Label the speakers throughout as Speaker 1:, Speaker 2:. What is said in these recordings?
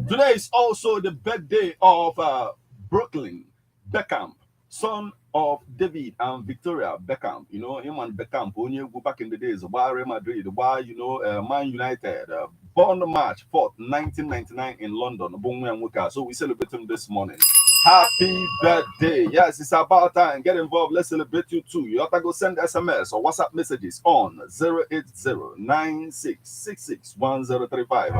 Speaker 1: Today is also the birthday of Brooklyn Beckham, son of David and Victoria Beckham. Him and Beckham, onye egwu back in the days, gbaa Real Madrid, gbaa, Man United, born March 4th, 1999 in London. Bụ nwa ya nwoke a. So we celebrate him this morning. Happy birthday. Yes, it's about time. Get involved. Let's celebrate you too. You ought to go send SMS or WhatsApp messages on 080 9666 1035.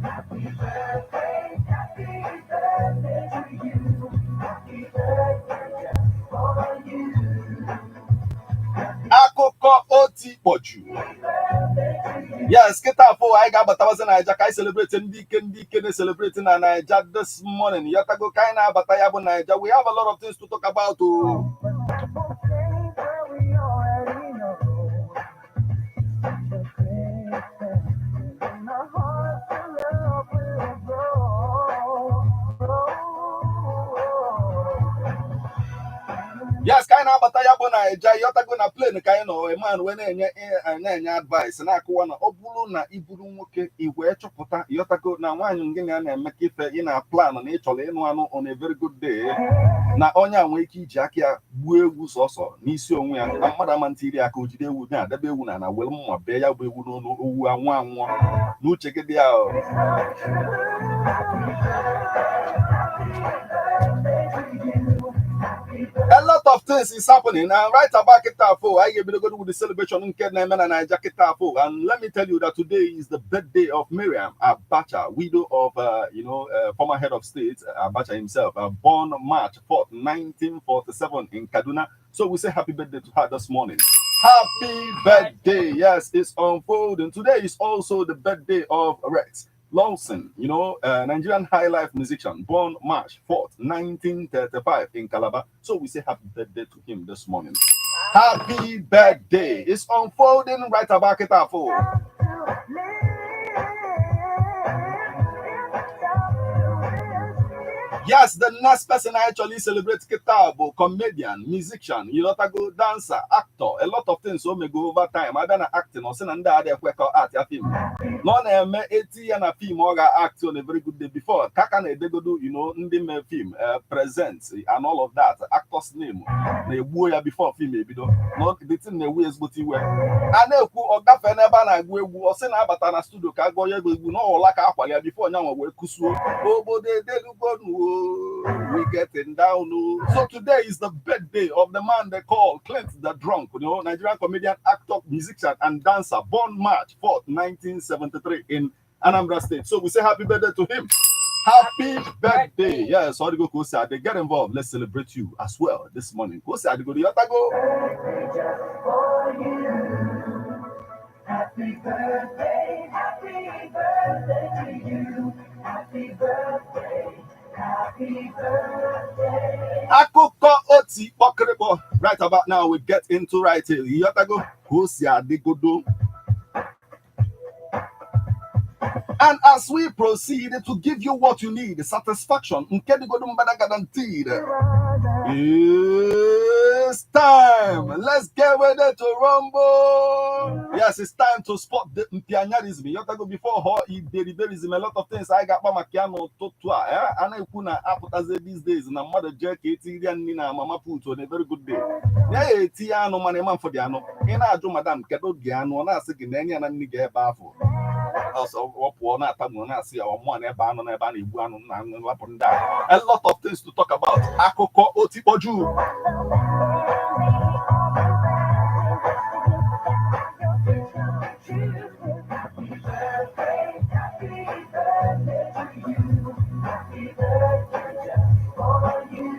Speaker 2: Happy birthday, happy birthday to you. Happy birthday just for you.
Speaker 1: Akụkọ oti kpọju. Yes, kịta afọ anyị ga-abatawazi Naija ka anyị celebrate ndị ike, ndị ike na-celebrate na Naija this morning. Yọtago, ka anyị na-abata ya bụ Naija. We have a lot of things to talk about o.
Speaker 2: Won't change where we already know. Such a great thing. In our hearts, the love will grow, grow.
Speaker 1: Yes, ka anyị na-abata ya bụ Naija, yọtago, na plane ka anyị nọ, man wee na-enye advice, na-akụwa na ọ bụrụ na ị bụrụ nwoke, ị wee chọpụta, yọtago, na nwaanyị gị na ya na-eme ka ife ị na plan na ị chọrọ ịnụ anụ on a very good day, na onye a nwee ike iji aka ya gbuo egwu sọsọ n'isi onwe ya, na mmadụ ama ntiri aka o jide ewu na-adebe ewu na were mma bee ya bụ ewu n'ọnụ, owu anwụ anwụọ n'uche gị dị ya o.
Speaker 2: It's so true. Happy birthday, happy birthday to you. Happy
Speaker 1: A lot of things is happening, and right about Kitafo, I gave go with the celebration nke na-eme na Naija Kitafo. And let me tell you that today is the birthday of Miriam Abacha, widow of former head of state Abacha himself, born March 4th, 1947 in Kaduna. So we say happy birthday to her this morning. Happy birthday. Yes, it's unfolding. Today is also the birthday of Rex Lawson, Nigerian high life musician, born March 4th, 1935 in Calabar. So we say happy birthday to him this morning. Happy birthday. It's unfolding right about it.
Speaker 2: To live. It's time to wish.
Speaker 1: Yes, the next person I actually celebrate kịta bụ comedian, musician, you go dancer, actor, a lot of things o mego over time. Abịa na acting, ọ sị na ndị adịghị ekwe ka act ya film. Na ọ na-eme eti ya na film ọ ga-act on a very good day before ka ka na-edegodo ndị mee film present and all of that, actors name na-egbuo ya before film ebido. Na the thing na-ewu ezigbote iwe. A na-ekwu ọ gafee n'ebe a na-agụ egwu, ọ sị na-abata na studio ka agụọ ya egwu na ọla ka akwali ya before nyanwa wee kusuo obodo edelugonuo. We getting down o. So today is the birthday of the man they call Clint the Drunk, Nigerian comedian, actor, musician and dancer, born March 4th, 1973 in Anambra State. So we say happy birthday to him. Happy birthday. Yes, all the go Kosi, they get involved. Let's celebrate you as well this morning. Kosi, go go.
Speaker 2: Birthday just for you. Happy birthday, happy birthday to you. Happy birthday, happy birthday.
Speaker 1: Akụkọ oti kpọkịrịkpọ. Right about now, we get into right here. Ịghọtago ka o si adịgodo. And as we proceed to give you what you need, satisfaction, nke dịgodo mbada guaranteed. It's time. Let's get ready to rumble. Yes, it's time to spot the mpianyarism. You go before her iberiberism. A lot of things I got maka ya n'ụtụtụ a. A na-ekwu na apụtazie these days na mmadụ jee ka etiri ya nri na mama put on a very good day. Ya ya etinye anụ, mana ịma mfọdụ anụ. Ị na-ajụ, "Madam, kedu gị anụ?" Ọ na-asị gị na enye ya na nri ga ebe afọ. Ọsọ ọ pụọ na-atamu, na-asị ya ọmụọ n'ebe anụ, n'ebe a na-egbu anụ na nlapụ ndị a. A lot of things to talk about. Akụkọ otikpọju.
Speaker 2: Happy birthday, happy birthday to you. Happy birthday just for you.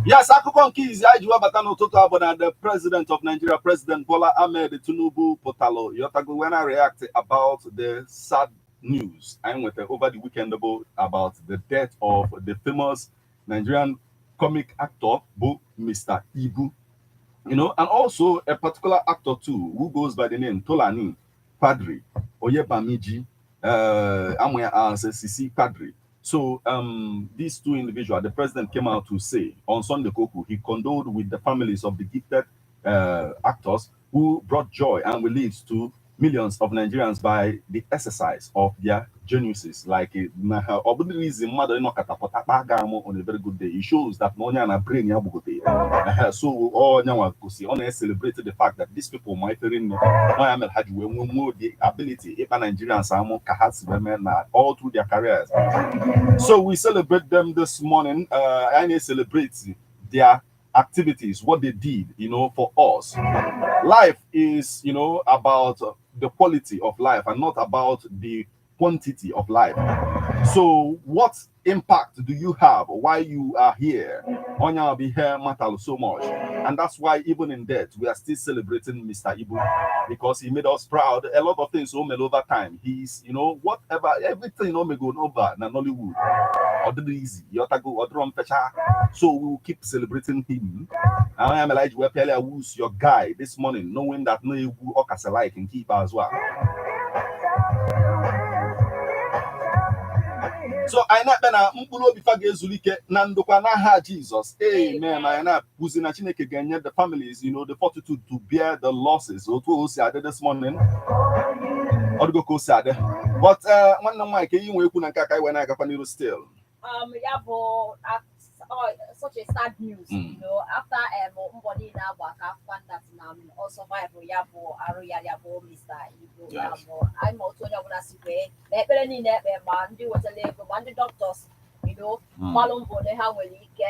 Speaker 1: Yes, akụkọ nke izi anyị ji webata n'ụtụtụ a bụ na the president of Nigeria, President Bola Ahmed Tinubu, pụtalụ, yotago, when I react about the sad news anyị nweta over the weekend bụ about the death of the famous Nigerian comic actor bụ Mr. Ibu. And also a particular actor too who goes by the name Tolani Quadri Oyebamiji, amụ ya as Sisi Quadri. So these two individuals, the president came out to say on Sunday Koku, he condoled with the families of the gifted actors who brought joy and relief to millions of Nigerians by the exercise of their geniuses. Like, na ha ọ bụrụ izi mmadụ ịnọkọta pụta kpa ga amụ on a very good day, it shows that na onye a na brain ya gbugote. So onye nwa gosi ọ na-celebrate the fact that these people ma ifere nne na ya mere ha ji wee nwee the ability ịkpa Nigerians amụ ka ha si wee mee na all through their careers. So we celebrate them this morning. And celebrate their activities, what they did for us. Life is about the quality of life and not about the quantity of life. So, what impact do you have while you are here? Onya will be here matter so much. And that's why even in death, we are still celebrating Mr. Ibu because he made us proud. A lot of things o over time. He's whatever, everything o mego over na Nollywood. Ọ dịrị easy. Ịghọtago, ọ dịrọ mfecha. So we will keep celebrating him. I am Elijah Wepele, who's your guy this morning, knowing that no egwu ọ kasị like nke ikpeazụ a. So anyị na-ekpe na mkpụrụ obi fa ga-ezulike na ndokwa n'aha Jizọs. Amen. Anyị na-akụzi na Chineke ga-enye the families the fortitude to bear the losses. Otu o si adị this morning. Ọ dịgo ka o si adị. But nwanne m nwaanyị, ka ihe nwee ekwu na nke a ka anyị wee na-agakwa n'iru still.
Speaker 3: Ya bụ oh, such a sad news. After mbọ niile agba ka after that na ọ survive, ya bụ arụ ya, ya bụ Mr. Ibu. Anyị ma otu onye ọbụla si wee na ekpere niile ekpe, ma ndị wetara ego, ma ndị doctors gbalụ mbọ na ha nwere ike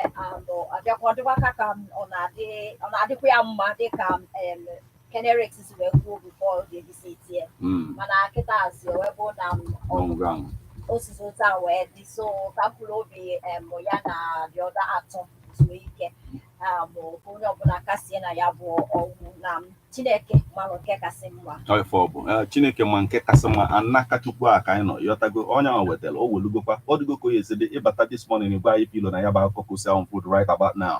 Speaker 3: abịakwa dịkwa ka ọ na-adịkwa ya mma dịka Kenerics si wee kwuo before the visit ya. Mana kịta si wee bụ na
Speaker 1: On ground.
Speaker 3: Osisi otu a wee dị, so ka mkpụrụ obi ya na the other atọ zuo ike, ka onye ọbụla kasie na ya bụ ọgwụ na Chineke mara nke kasị mma.
Speaker 1: Ọ ife ọ bụ Chineke ma nke kasị mma anaka Chukwu a ka anyị nọ, ịghọtago? Onye ahụ wetara o welugokwa, ọ dịgo ka o esi dị. Ịbata this morning, gwa anyị filo na ya bụ akụkọ ka o si unfold right about now.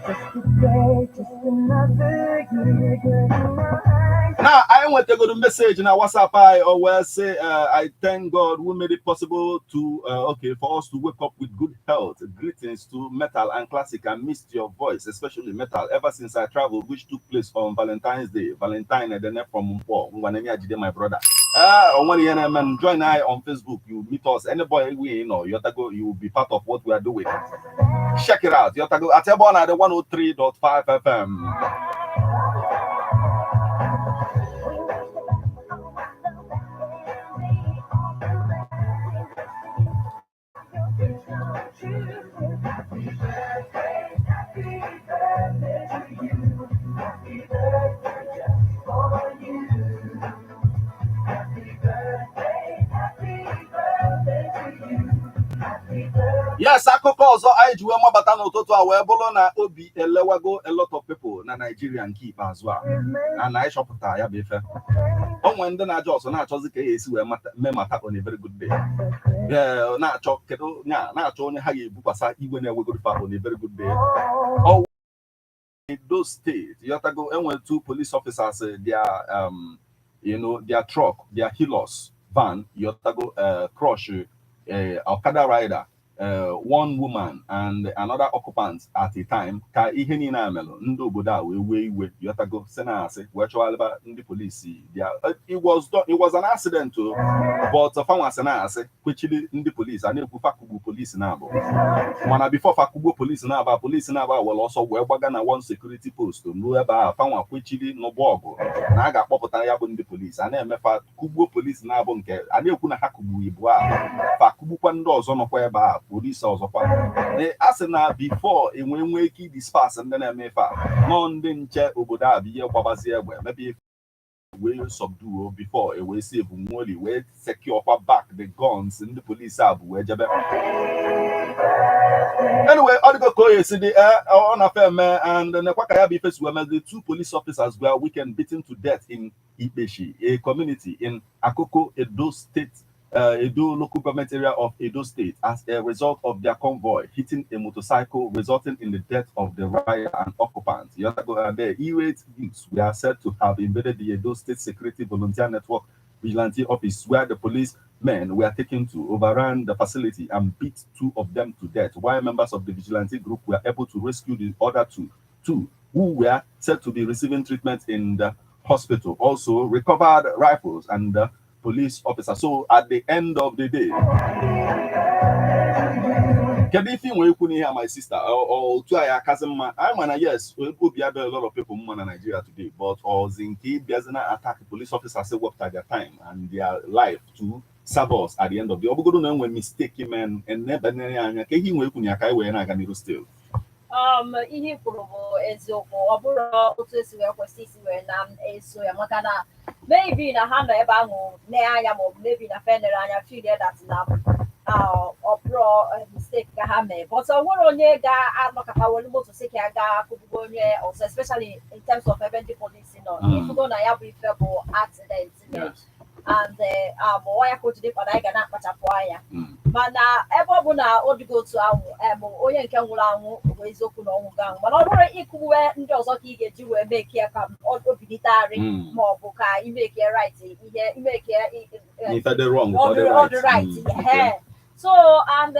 Speaker 2: Just a day, just another year, good in my eyes.
Speaker 1: Now, I nwetagoro message na WhatsApp I always say, I thank God who made it possible to okay, for us to wake up with good health. Greetings to Metal and Classic. I missed your voice, especially Metal, ever since I traveled, which took place on Valentine's Day. Valentine and then from Mpo. Ngwanemi Ajide, my brother. Ah, on one man, join I on Facebook. You meet us. Anybody we you you will be part of what we are doing. Check it out. Yotago at Ebona, the 103.5 FM.
Speaker 2: We wish the best on the best and we all the best. We wish you your dreams come true. Happy birthday, happy birthday to you. Happy birthday just for you. Happy birthday, happy birthday to you. Happy birthday.
Speaker 1: Yes, akụkọ ọzọ anyị ji wee mabata n'ụtụtụ a wee bụrụ na obi elewago a lot of people na Nigeria nke ikpeazụ a na anyị chọpụtara ya bụ ife o nwere ndị na-ajọ ọsọ na-achọzi ka e esi wee mee mata on a very good day. Ee, na-achọ kedu nya na-achọ onye ha ga-ebukwasa igwe na-ewegoro fa on a very good day. Ọ Edo State, Yotago, enwere two police officers, their truck, their Hilux van, Yotago, crush Okada rider, one woman and another occupant at a time. Ka ihe niile a melụ, ndị obodo a wee wee iwe, Yotago, si na asị wee chọwalịba ndị polisi. It was an accident o, but fanwa sị na asị kwechiri ndị polisi a na-ekwu fakugbu polisi na-abụ, mana before fakugbuo polisi na-aba, polisi na-aba were ọsọ wee gbaga na one security post ruo ebe ahụ fanwa kwechiri n'ụgbọ ọgụ na a ga-akpọpụta ya bụ ndị polisi a na-emefa kugbuo polisi na-abụ nke a na-ekwu na ha kugbu ibu a, fa kugbukwa ndị ọzọ nọkwa ebe a, polisi ọzọkwa. A sị na before enwe nwee ike idisperse ndị na-eme ife a nọ, ndị nche obodo a bụ ihe gbabazie egbe mebe ife wee subdue before e wee save nwoli wee secure kwa back the guns ndị polisi a bụ wee jebe. Anyway, ọ dịgo ka o esi dị, ọ na-afe eme and nekwa ka ya bụ ife si wee mee. The two police officers were weekend beaten to death in Ikpeshi, a community in Akoko Edo State. Edo local government area of Edo State as a result of their convoy hitting a motorcycle, resulting in the death of the rider and occupant. The irate youths were said to have invaded the Edo State Security Volunteer Network Vigilante office, where the police men were taken to, overran the facility and beat two of them to death, while members of the vigilante group were able to rescue the other two who were said to be receiving treatment in the hospital. Also recovered rifles and police officers. So at the end of the day, kedu ife ị nwere ikwu n'ihe a, my sister? Otu anyị akazi mma anyị ma na yes, obi adịghị a lot of people mma na Nigeria today, but ọzi nke ịbịazi na attack police officers wepụta their time and their life to serve us at the end of the, ọ bụgodo na enwe mistake men enebanyere anya ka ihe ị nwere ikwu na ya ka anyị wee na-aga n'iru still.
Speaker 3: Ihe i kwuru bụ eziokwu. Ọ bụrụ otu esi wee kwesị isi wee na-eso ya, maka na maybe na ha nọ ebe ahụ nee anya, maọbụ maybe na fenere anya feel that na ọ bụrụ mistake ka ha mee, but ọ nwere onye ga-anọkọta welu moto si ka ya gaa kụgbugo onye ọzọ, especially in terms of ebe ndị polisi nọ. Ifugo na ya bụ ife bụ accident and ọ ya ka o jide mkpa na anyị ga na-akpachapụ anya. Mana ebe ọ bụ na ọ dịgo otu ahụ, onye nke nwụrụ anwụ bụ eziokwu na ọnwụ anwụ, mana ọ bụrụ ịkụgbuwe ndị ọzọ ka ị ga-eji wee mekie ka o bilitegharị, ma ọ bụ ka imekie right ihe imekie
Speaker 1: ife dị wrong.
Speaker 3: Ọ dị right. So and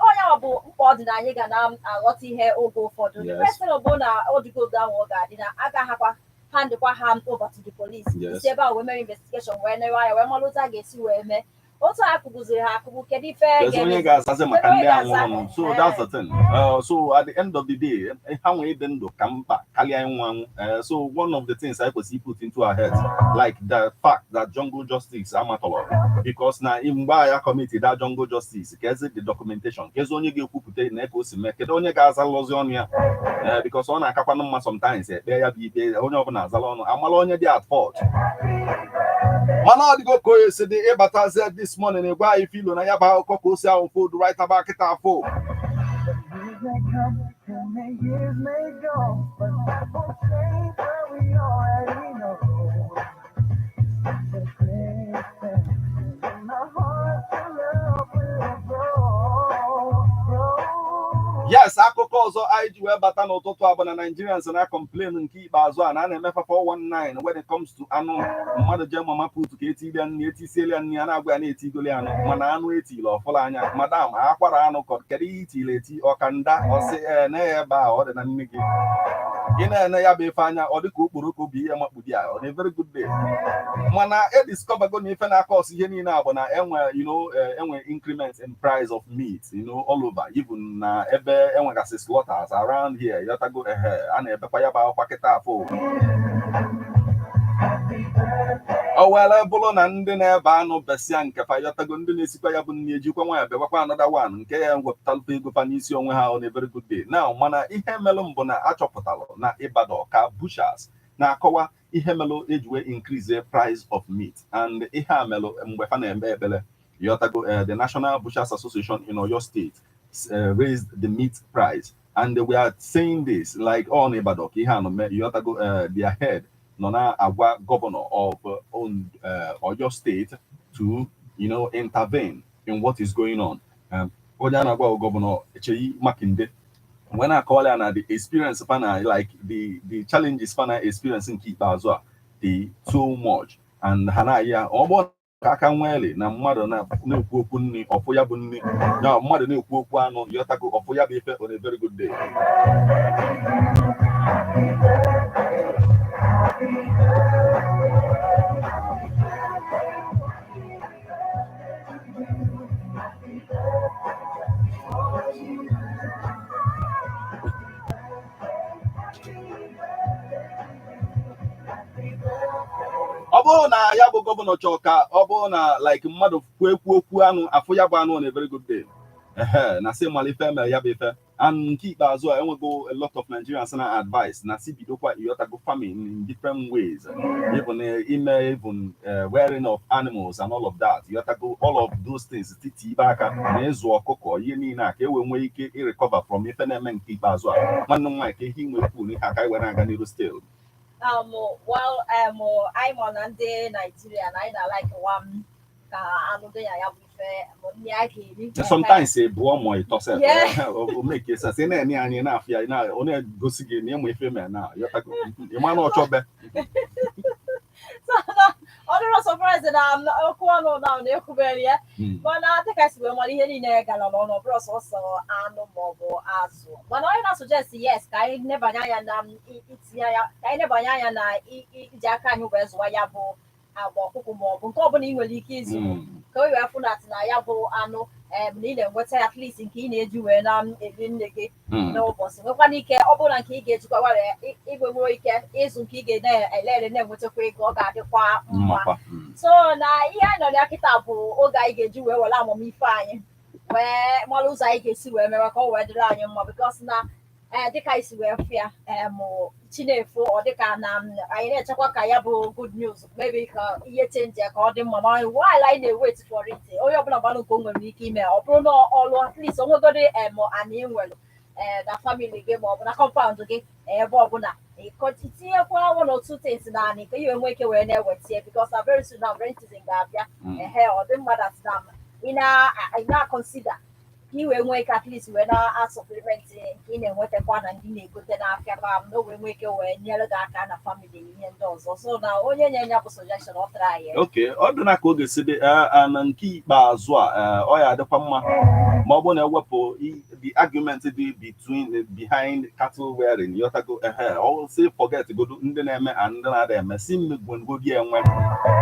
Speaker 3: onye ọ bụ mkpa ọ dị na anyị ga na-aghọta ihe oge ụfọdụ. The first thing bụ na ọ dịgo otu ahụ, ọ ga-adị na agaghakwa handkwa ha over to the police, si ebe a wee mere investigation, wee newe anya, wee mara otu a ga-esi wee mee otu a kụgbuziri ha akụgbu. Kedu ife
Speaker 1: onye ga-azazi maka ndị anwụrụ? So that's the thing. So at the end of the day, ha nwee ịdị ndụ ka mkpa karịa ịnwụ anwụ. So one of the things I kwesịrị put into our heads, like the fact that jungle justice amatọrọ, because na mgbe agha commit that jungle justice, ka ezi the documentation, ka ezi onye ga-ekwupụta na ka o si mee, kedu onye ga-aza lọzi ọnụ ya? Because ọ na-akakwanụ mma sometimes ekpe ya bụ ikpe, onye ọbụla azala ọnụ, amala onye dị at fault. Mana ọ dịgo ka onye si dị ịbatazie this morning, gwa anyị filo na ya bụ akụkọ ka o si ahụ food right about kịta afọ.
Speaker 2: Years may come and the years may go, but that won't change what we already know. Such a great thing. In my heart, your love will grow, grow.
Speaker 1: Yes, akụkọ ọzọ anyị ji wee bata n'ụtụtụ a bụ na Nigerians na complain nke ikpeazụ a na a na-emefa 419 when it comes to anụ. Mmadụ jee mama put ka etiri ya nri, etisiela ya nri, a na-agwa ya na-etigoli anụ, mana anụ etili ọfụla anya, madam, akwara anụ kọ, kedu ihe itili eti ọkanda? Ọsị ee, na ya ebe a ọ dị na nne gị. Ị na-ene ya bụ ife anya, ọ dịka okporoko bụ ihe makpudi a on a very good day. Mana e discovergo na ife na-akọ ọsọ ihe niile a bụ na enwe enwe increment in price of meat all over, even na ebe enwegasị slaughters around here, yotago, ehe, a na-ebekwa ya bụ akwa kịta afọ. O were bụrụ na ndị na-ebe anụ besịa nke fa, yotago, ndị na-esikwa ya bụ nri ejikwa nwa ya bịakwakwa another one nke ya wepụtalụ ego fa n'isi onwe ha on a very good day now. Mana ihe melụ mbụ na achọpụtalụ na Ibadan ka butchers na-akọwa ihe melụ eji wee increase price of meat, and ihe a melụ mgbe fa na-eme ekpere, yotago. The National Butchers Association in Oyo State raised the meat price, and they were saying this like on Ibadan ka ihe a nọ mee, yotago. Their head nọ na-agwa governor of Oyo State to intervene in what is going on. Onye a na-agwa Governor Seyi Makinde, when I call ya na the experience fana, like the challenges fana experience nke ikpeazụ a dị too much, and ha na ya ọ bụ ka aka nwele na mmadụ na-ekwu okwu nri ọfụ ya bụ nri na mmadụ na-ekwu okwu anụ, yotago, ọfụ ya bụ ife on a very good day.
Speaker 2: Happy birthday, happy birthday, happy birthday to you. Happy birthday for you. Happy birthday to you. Happy birthday.
Speaker 1: Ọ bụrụ na ya bụ governor chọọ ka ọ bụrụ na like mmadụ kwuo ekwu okwu anụ afụ ya bụ anụ on a very good day, ehe, na sị mara ife mere ya bụ ife. And nke ikpeazụ a, enwego a lot of Nigerians na advice na si bidokwa, ịghọtago, farming in different ways, even ime even rearing of animals and all of that, ịghọtago, all of those things, titi ibe aka na ịzụ ọkụkọ, ihe niile a ka e wee nwee ike ịrecover from ife na-eme nke ikpeazụ a. Nwanne m nwaanyị, ka ihe inwe kwu n'ihe aka anyị were aga n'iru still.
Speaker 3: Well, anyị ma na ndị Naijiria na anyị na-like one Ka anụ dị ya, ya bụ ife bụ nri a ga-eri.
Speaker 1: Sometimes ị bụọ ma ịtọ sef. O make sense. Ị na-ene anya na-afịa ọ na-egosi gị na ịmụ ife mee na ịma na ọchọbe.
Speaker 3: Ọ dịrọ surprise na okwu ọnụ na na-ekwubere ya, mana dịka esi wee mara, ihe niile gara n'ọnụ, ọ bụrụ sọsọ anụ maọbụ azụ. Mana onye na-suggest, yes, ka anyị nebanye anya na itinye ya, ka anyị nebanye anya na iji aka anyị wee zụwa ya bụ agba ọkụkọ maọbụ nke ọbụla ị nwere ike ịzụ, ka o wee fụ na ya bụ anụ na ị na-enweta at least nke ị na-eji wee na-eri nne gị n'ụbọchị. Nwekwana ike ọ bụrụ na nke ị ga-ejikwa were igwe nwee ike ịzụ nke ị ga na-ele ele na-enwetakwa ego, ọ ga-adịkwa mma. So na ihe anyị nọ ya kịta bụ oge anyị ga-eji wee were amamife anyị wee mara ụzọ anyị ga-esi wee mewe ka ọ wee dịrị anyị mma, because na ee, dịka anyị si wee fụ ya, Chinefo, ọ dịka na anyị na-echekwa ka ya bụ good news, maybe ka ihe change ka ọ dị mma. Ma while anyị na-ewait for it, onye ọbụla gbalụ nke o nwere ike ime. Ọ bụrụ na ọlụ, at least onwegodi anyị nwere na family gị ma ọ bụ na compound gị, ebe ọbụla itinyekwa one or two things na anị ka ihe nwee ike wee na-eweta, because na very soon na rain season ga-abịa. Ehe, ọ dị mma that na ị na-consider ka ị wee nwee ike at least wee na-asupplement nke ị na-enwetakwa na ndị na-egote n'afịa, ka na o wee nwee ike wee nyere gị aka na family, ihe ndị ọzọ. So na onye nye ya bụ suggestion, ọ tara ya.
Speaker 1: Ok, ọ dị na ka oge si dị na nke ikpeazụ a, ọ ya adịkwa mma ma ọ bụrụ na ewepụ the argument dị between behind cattle rearing, yọtago? Ehe, ọ sị forget godu ndị na-eme and ndị na-ada eme, si mmegwengodi enwe.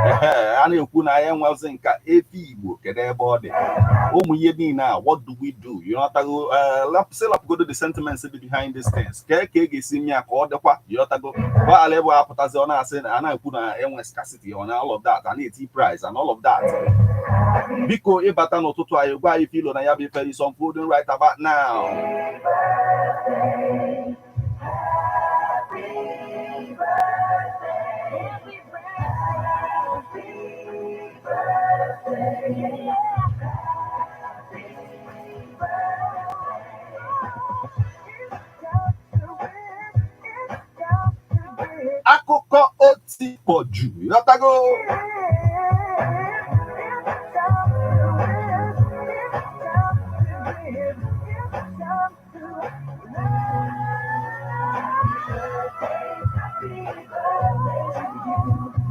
Speaker 1: Ehe, a na-ekwu na ya enwezi nka efi Igbo, kedu ebe ọ dị ụmụ ihe niile a? What do we do? Yọtago? Si lapụgodo the sentiments dị behind these things, ka ka e ga-esi mee ya ka ọ dịkwa, yọtago? Ka ebe apụtazi, ọ na-asị na a na-ekwu na enwe scarcity on all of that, a na-eti price and all of that. Biko, ịbata n'ụtụtụ anyị, gwa anyị filo na ya bụ ife is unfolding right about now.
Speaker 2: Happy birthday. Happy birthday. Happy birthday. It's got to win. It's got to win.
Speaker 1: Akụkọ otikpọju, ịghọtago?
Speaker 2: It's got to win. It's got to win. It's got to win. Happy birthday to you.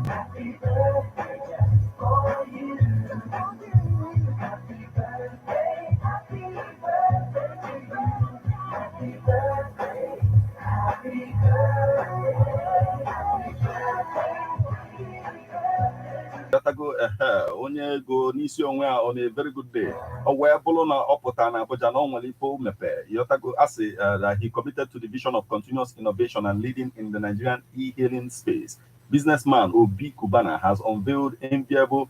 Speaker 2: Happy birthday just for you. Happy birthday, happy birthday to you. Happy birthday, happy birthday, happy birthday, happy birthday.
Speaker 1: Ịghọtago? Ehe, onye ego n'isi onwe ya on a very good day, ọ wee bụrụ na ọ pụtara na Abuja na ọ nwere ife o mepe, ịghọtago? Asị that he committed to the vision of continuous innovation and leading in the Nigerian e-hailing space. Businessman Obi Cubana has unveiled Enviable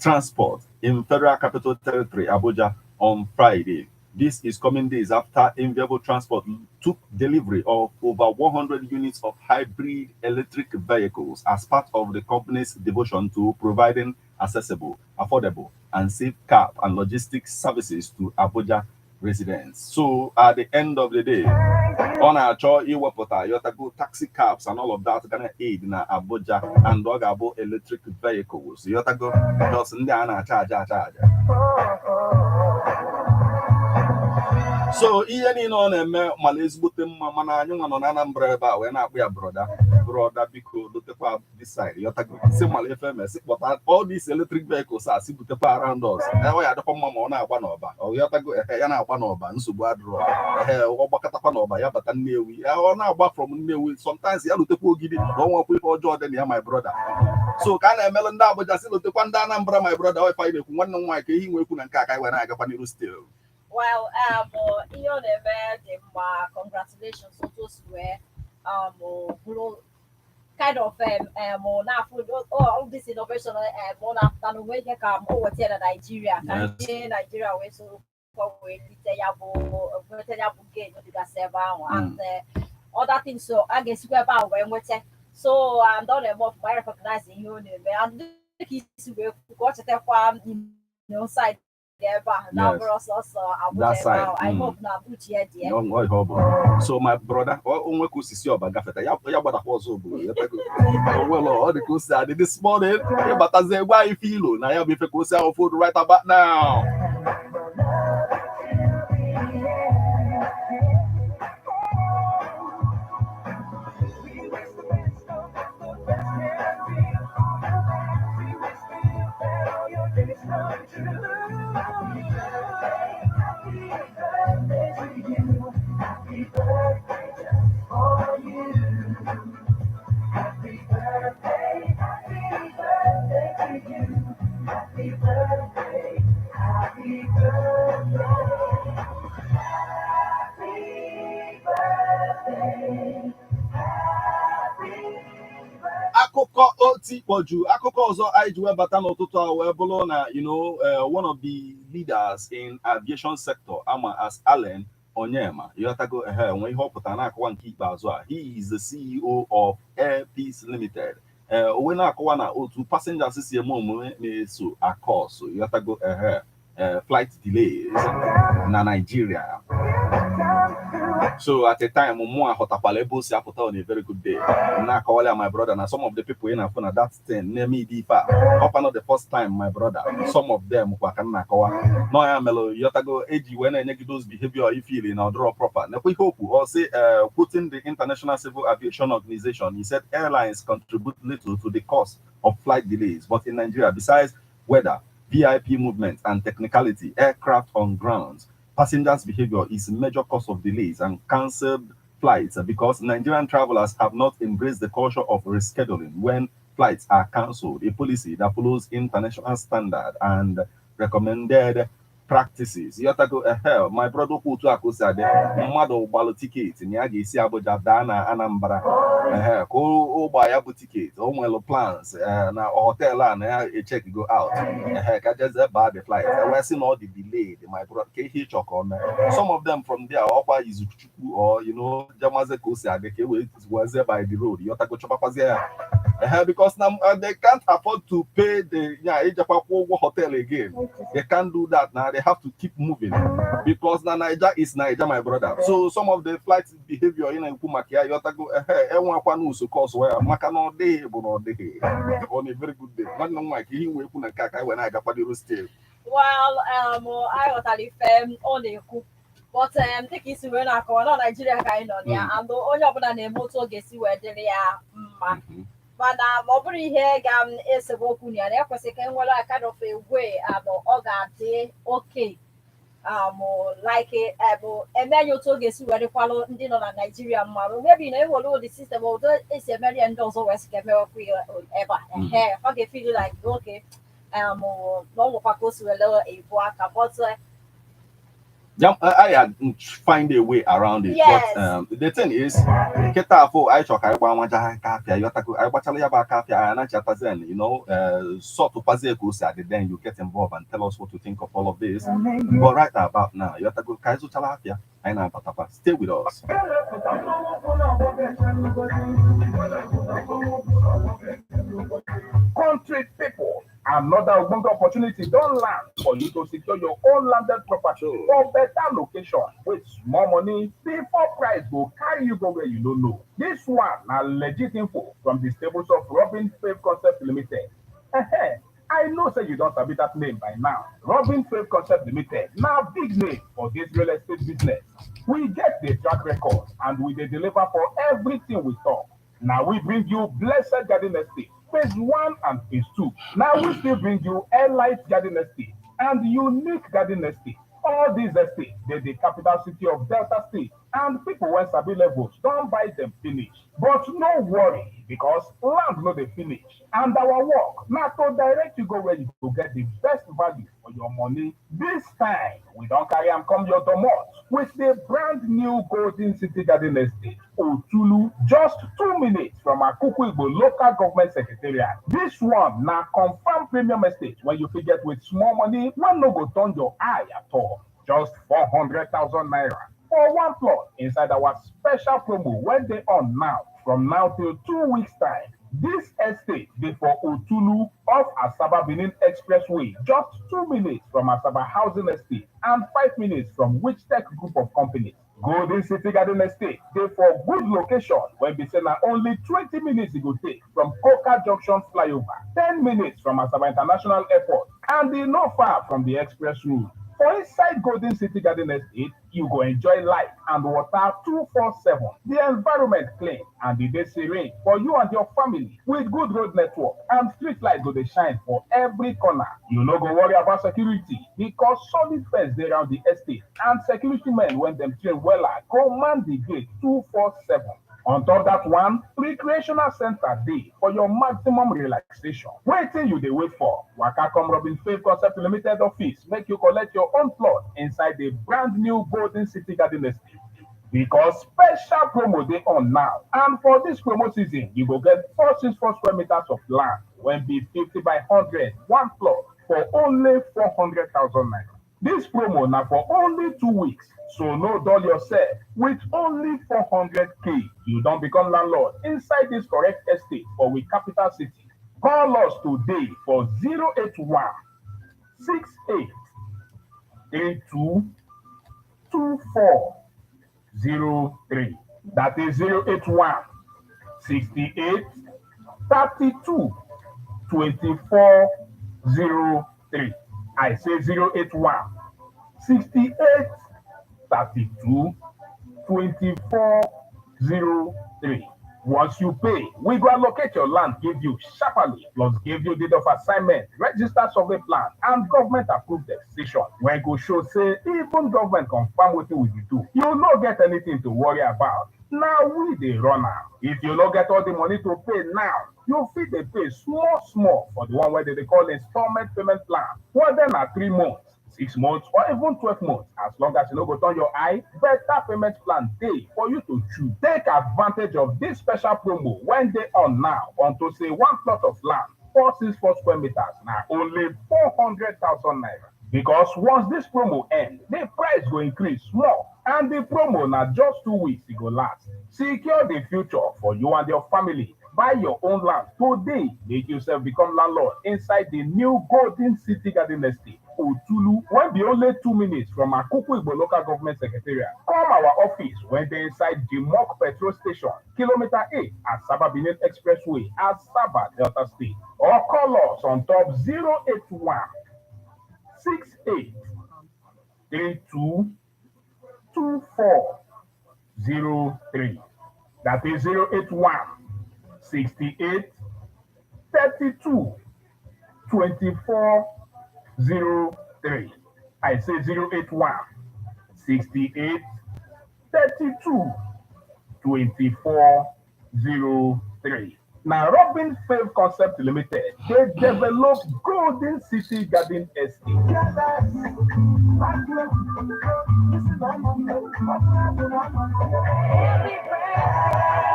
Speaker 1: Transport in Federal Capital Territory, Abuja, on Friday. This is coming days after Enviable Transport took delivery of over 100 units of hybrid electric vehicles as part of the company's devotion to providing accessible, affordable, and safe cab and logistics services to Abuja residents. So at the end of the day, ọ na-achọ iwepụta, yọtago, taxi cabs and all of that gonna aid na Abuja, and ọ ga-abụ electric vehicles, yọtago? Just ndị a na-acha aja acha aja. So ihe niile ọ na-eme mara ezigbote mma, mana anyị nwa nọ na Anambra ebe a wee na-akpụ ya, brother, brother, biko lotekwa this side, yọtago? Si mara ife eme, si kpọta all these electric vehicles a, si butekwa around us. Ọ ya adịkwa mma ma ọ na-agba n'ọba, ọ yọtago? Ehe, ya na-agba n'ọba, nsogbu adịrọ. Ehe, ọ gbakatakwa n'ọba, ya bata Nnewi. Ọ na-agba from Nnewi sometimes, ya lutekwa Ogidi na ọ nwekwa ife ọjọọ dị na ya, my brother. So ka a na-emelụ ndị Abuja, si lotekwa ndị Anambra, my brother. Ọ ife anyị na-ekwu. Nwanne m nwaanyị, ka ihe nwe ekwu na nke a ka anyị wee na-agakwa n'iru still.
Speaker 3: Well, ihe ọ na-eme dị mma. Congratulations. Otu o si wee bụrụ kind of na-afụ all this innovation ọ na-apụta na onwe ihe ka o weta ya na Nigeria, ka ndị Nigeria wee soro wee lite ya bụ nweta ya bụ gain dịgasị ebe ahụ and other things. So a ga-esikwa ebe ahụ wee nweta. So and ọ na-eme ọfụma. I recognize ihe ọ na-eme, and dịka isi wee kwu, ka ọ chetakwa side Ebe a na bụrụ sọsọ Abuja ebe ahụ. I hope na Abuja ya dị.
Speaker 1: Ihe ọ bụ. So my brother, onwe ka osisi ọba gafeta ya ya gbadakwa ọzọ obodo onwere ọ dị ka o si adị this morning. Ịbatazie gwa anyị ife ilo na ya bụ ife ka o si ahụ food right about now.
Speaker 2: Happy birthday just for you. Happy birthday, happy birthday to you. Happy birthday, happy birthday. Happy birthday, happy birthday.
Speaker 1: Akụkọ otikpọju akụkọ ọzọ anyị ji webata n'ụtụtụ a wee bụrụ na one of the leaders in aviation sector ama as Allen Onyema, ịghọtago, ehe, nwee ihe ọ pụtara na-akọwa nke ikpeazụ a. He is the CEO of Air Peace Limited. Ee, o wee na-akọwa na otu passengers si eme omume na-eso a-cause, ịghọtago, ehe, flight delays na Nigeria. So at a time mụ aghọtakwala ebe o si apụta. On a very good day, na-akọwala my brother na some of the people ị na-afụ na that thing na-eme ide ife a ọkwa not the first time, my brother. Some of them kwa ka m na-akọwa nọ ya melụ, yọtago, eji wee na-enye gị those behavior ifili na ọdụrọ proper. Nekwa ihe okwu ọ sị, quoting the International Civil Aviation Organization, he said airlines contribute little to the cost of flight delays, but in Nigeria, besides weather, VIP movement and technicality, aircraft on grounds, passengers' behavior is a major cause of delays and cancelled flights because Nigerian travelers have not embraced the culture of rescheduling when flights are cancelled, a policy that follows international standard and recommended practices. Yotago, ehe, my brother, okwu otu a ka o si adị. Mmadụ gbalụ ticket na ya ga-esi Abuja daa na Anambra, ehe, ka o gba ya bụ ticket, o nwere plans na hotel a na ya echeck go out, ehe, ka jeze baa the flight, wee sị na ọ dị delayed. My brother, ka ihe ịchọ ka o mee? Some of them from there ọkwa Izuchukwu or jemaze ka o si adị ka e wee wezie by the road, yotago, chọbakwazie ya, ehe, because na they can't afford to pay the ya ijekwa kwụọ ụgwọ hotel again. They can't do that now. They have to keep moving because na Naija is Naija, my brother. So some of the flight behavior ị na-ekwu maka ya, yotago, ehe, enwekwa n'uso cause ya maka na ọ dịghị bụ na ọ dịghị. On a very good day, nwanne m nwaanyị, ka ihe nwe ekwu na nke a ka anyị wee na-agakwadoro still.
Speaker 3: Well, aghọtara ife ọ na-ekwu, but dịka isi wee na-akọwa na Naijiria ka anyị nọ na ya and onye ọbụla na-eme otu ọ ga-esi wee dịrị ya mma, mana ma ọ bụrụ ihe ga-esebe okwu na ya na ekwesịrị ka e nwere a kind of a way ọ ga-adị okay, like eme ya otu ọ ga-esi wee dịkwalụ ndị nọ na Naijiria mma. Maybe na ewere ụdị system otu esi emere ya ndị ọzọ wee sị ka emewekwa ya ebe a, ehe, ọ ga-efeel like okay, na ọ nwekwa ka o si were ebu aka, but
Speaker 1: Yeah, I find a way around it.
Speaker 3: Yes.
Speaker 1: But the thing is, kịta afọ anyị chọrọ ka anyị gbaa nwaja aka afịa, yọtago, anyị gbachala ya bụ aka afịa, anyị anachatazen, sort kwazie ka o si adị. Then you get involved and tell us what you think of all of this. But right about now, yọtago, ka anyị zụchala afịa, anyị na-abatakwa. Stay with us.
Speaker 4: Country people, another ogbonge opportunity don land for you to secure your own landed property for better location with small money before price go carry you go where you no know. This one na legit info from the stables of Robin Faith Concept Limited. Ehen, I know say you don sabi that name by now. Robin Faith Concept Limited na big name for this real estate business. We get the track record and we dey deliver for everything we talk. Na we bring you Blessed Garden Estate, phase one and phase two. Na we still bring you Airlight Garden Estate and Unique Garden Estate. All these estates dey the capital city of Delta State, and people wey sabi levels don buy them finish. But no worry, because land no dey finish and our work na to direct you go where you go get the best value for your money. This time, we don carry am come your domot with the brand new Golden City Garden Estate, Otulu, just 2 minutes from Akuku Igbo Local Government Secretariat. This one na confirm premium estate wey you fit get with small money wey no go turn your eye at all. Just 400,000 naira for one plot inside our special promo wey dey on now from now till 2 weeks time. This estate dey for Otulu off Asaba Benin Expressway, just 2 minutes from Asaba Housing Estate and 5 minutes from Wichtech Group of Companies. Golden City Garden Estate dey for good location wey be say na only 20 minutes e go take from Koka Junction flyover, 10 minutes from Asaba International Airport and e no far from the express road. For inside Golden City Garden Estate, you go enjoy light and water 247. The environment clean and e dey serene for you and your family with good road network and street light go dey shine for every corner. You no go worry about security because solid fence dey round the estate and security men wey dem train wella go man the gate 247. On top that one, recreational center dey for your maximum relaxation. Wetin you dey wait for? Waka come Robin Faith Concept Limited office make you collect your own plot inside the brand new Golden City Garden Estate. Because special promo dey on now and for this promo season, you go get 464 square meters of land wey be 50 by 100, one plot for only 400,000 naira. This promo na for only 2 weeks, so no dull yourself. With only 400K, you don become landlord inside this correct estate for we capital city. Call us today for 081 68 32 24 03. That is 081 68 32 24 03. I say 081 68 32 24 03. Once you pay, we go allocate your land give you sharply, plus give you deed of assignment, register survey plan, and government approved decision wey go show say even government confirm wetin we dey do. You no get anything to worry about. Na we dey run am. If you no get all the money to pay now, you fit dey pay small small for the one wey dem dey call installment payment plan. Whether na 3 months, 6 months or even 12 months, as long as you no go turn your eye, better payment plan dey for you to choose. Take advantage of this special promo wey dey on now unto say one plot of land, 464 square meters, na only 400,000 naira. Because once this promo end, the price go increase small and the promo na just 2 weeks e go last. Secure the future for you and your family. Buy your own land today, make yourself become landlord inside the new Golden City Garden Estate, Otulu, wey be only 2 minutes from Akwukwu Igbo Local Government Secretariat. Come our office wey dey inside Jimok Petrol Station, Kilometer 8, Asaba Benin Expressway, Asaba, Delta State. Or call us on top 081 68 32 24 03. That is 081 68 32 24 03. I say 081 68 32 24 03. Na Robin Faith Concept Limited dey develop Golden City Garden Estate.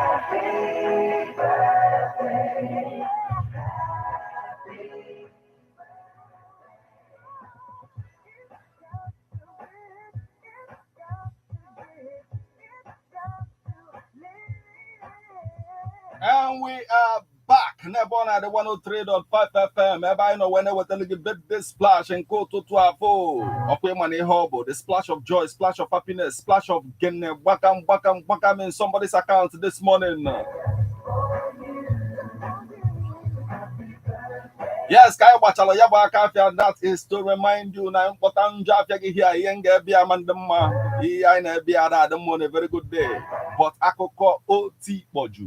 Speaker 2: Happy birthday. Happy.
Speaker 1: And we are back. N'ebe ọ na-adị 103.5 FM ebe anyị nọ wee na-ewetara gị birthday splash nke ụtụtụ afọ ọkwa ịma na ihe ọ bụ the splash of joy, splash of happiness, splash of gene gbakam gbakam gbakam in somebody's account this morning. Yes, ka anyị gbachara ya bụ aka afịa, that is to remind you na mkpọta njọ afịa gị hia ihe m ga-ebịa ama ndị mma ihe anyị na-ebịa ada adị mma on a very good day, but akụkọ oti kpọju.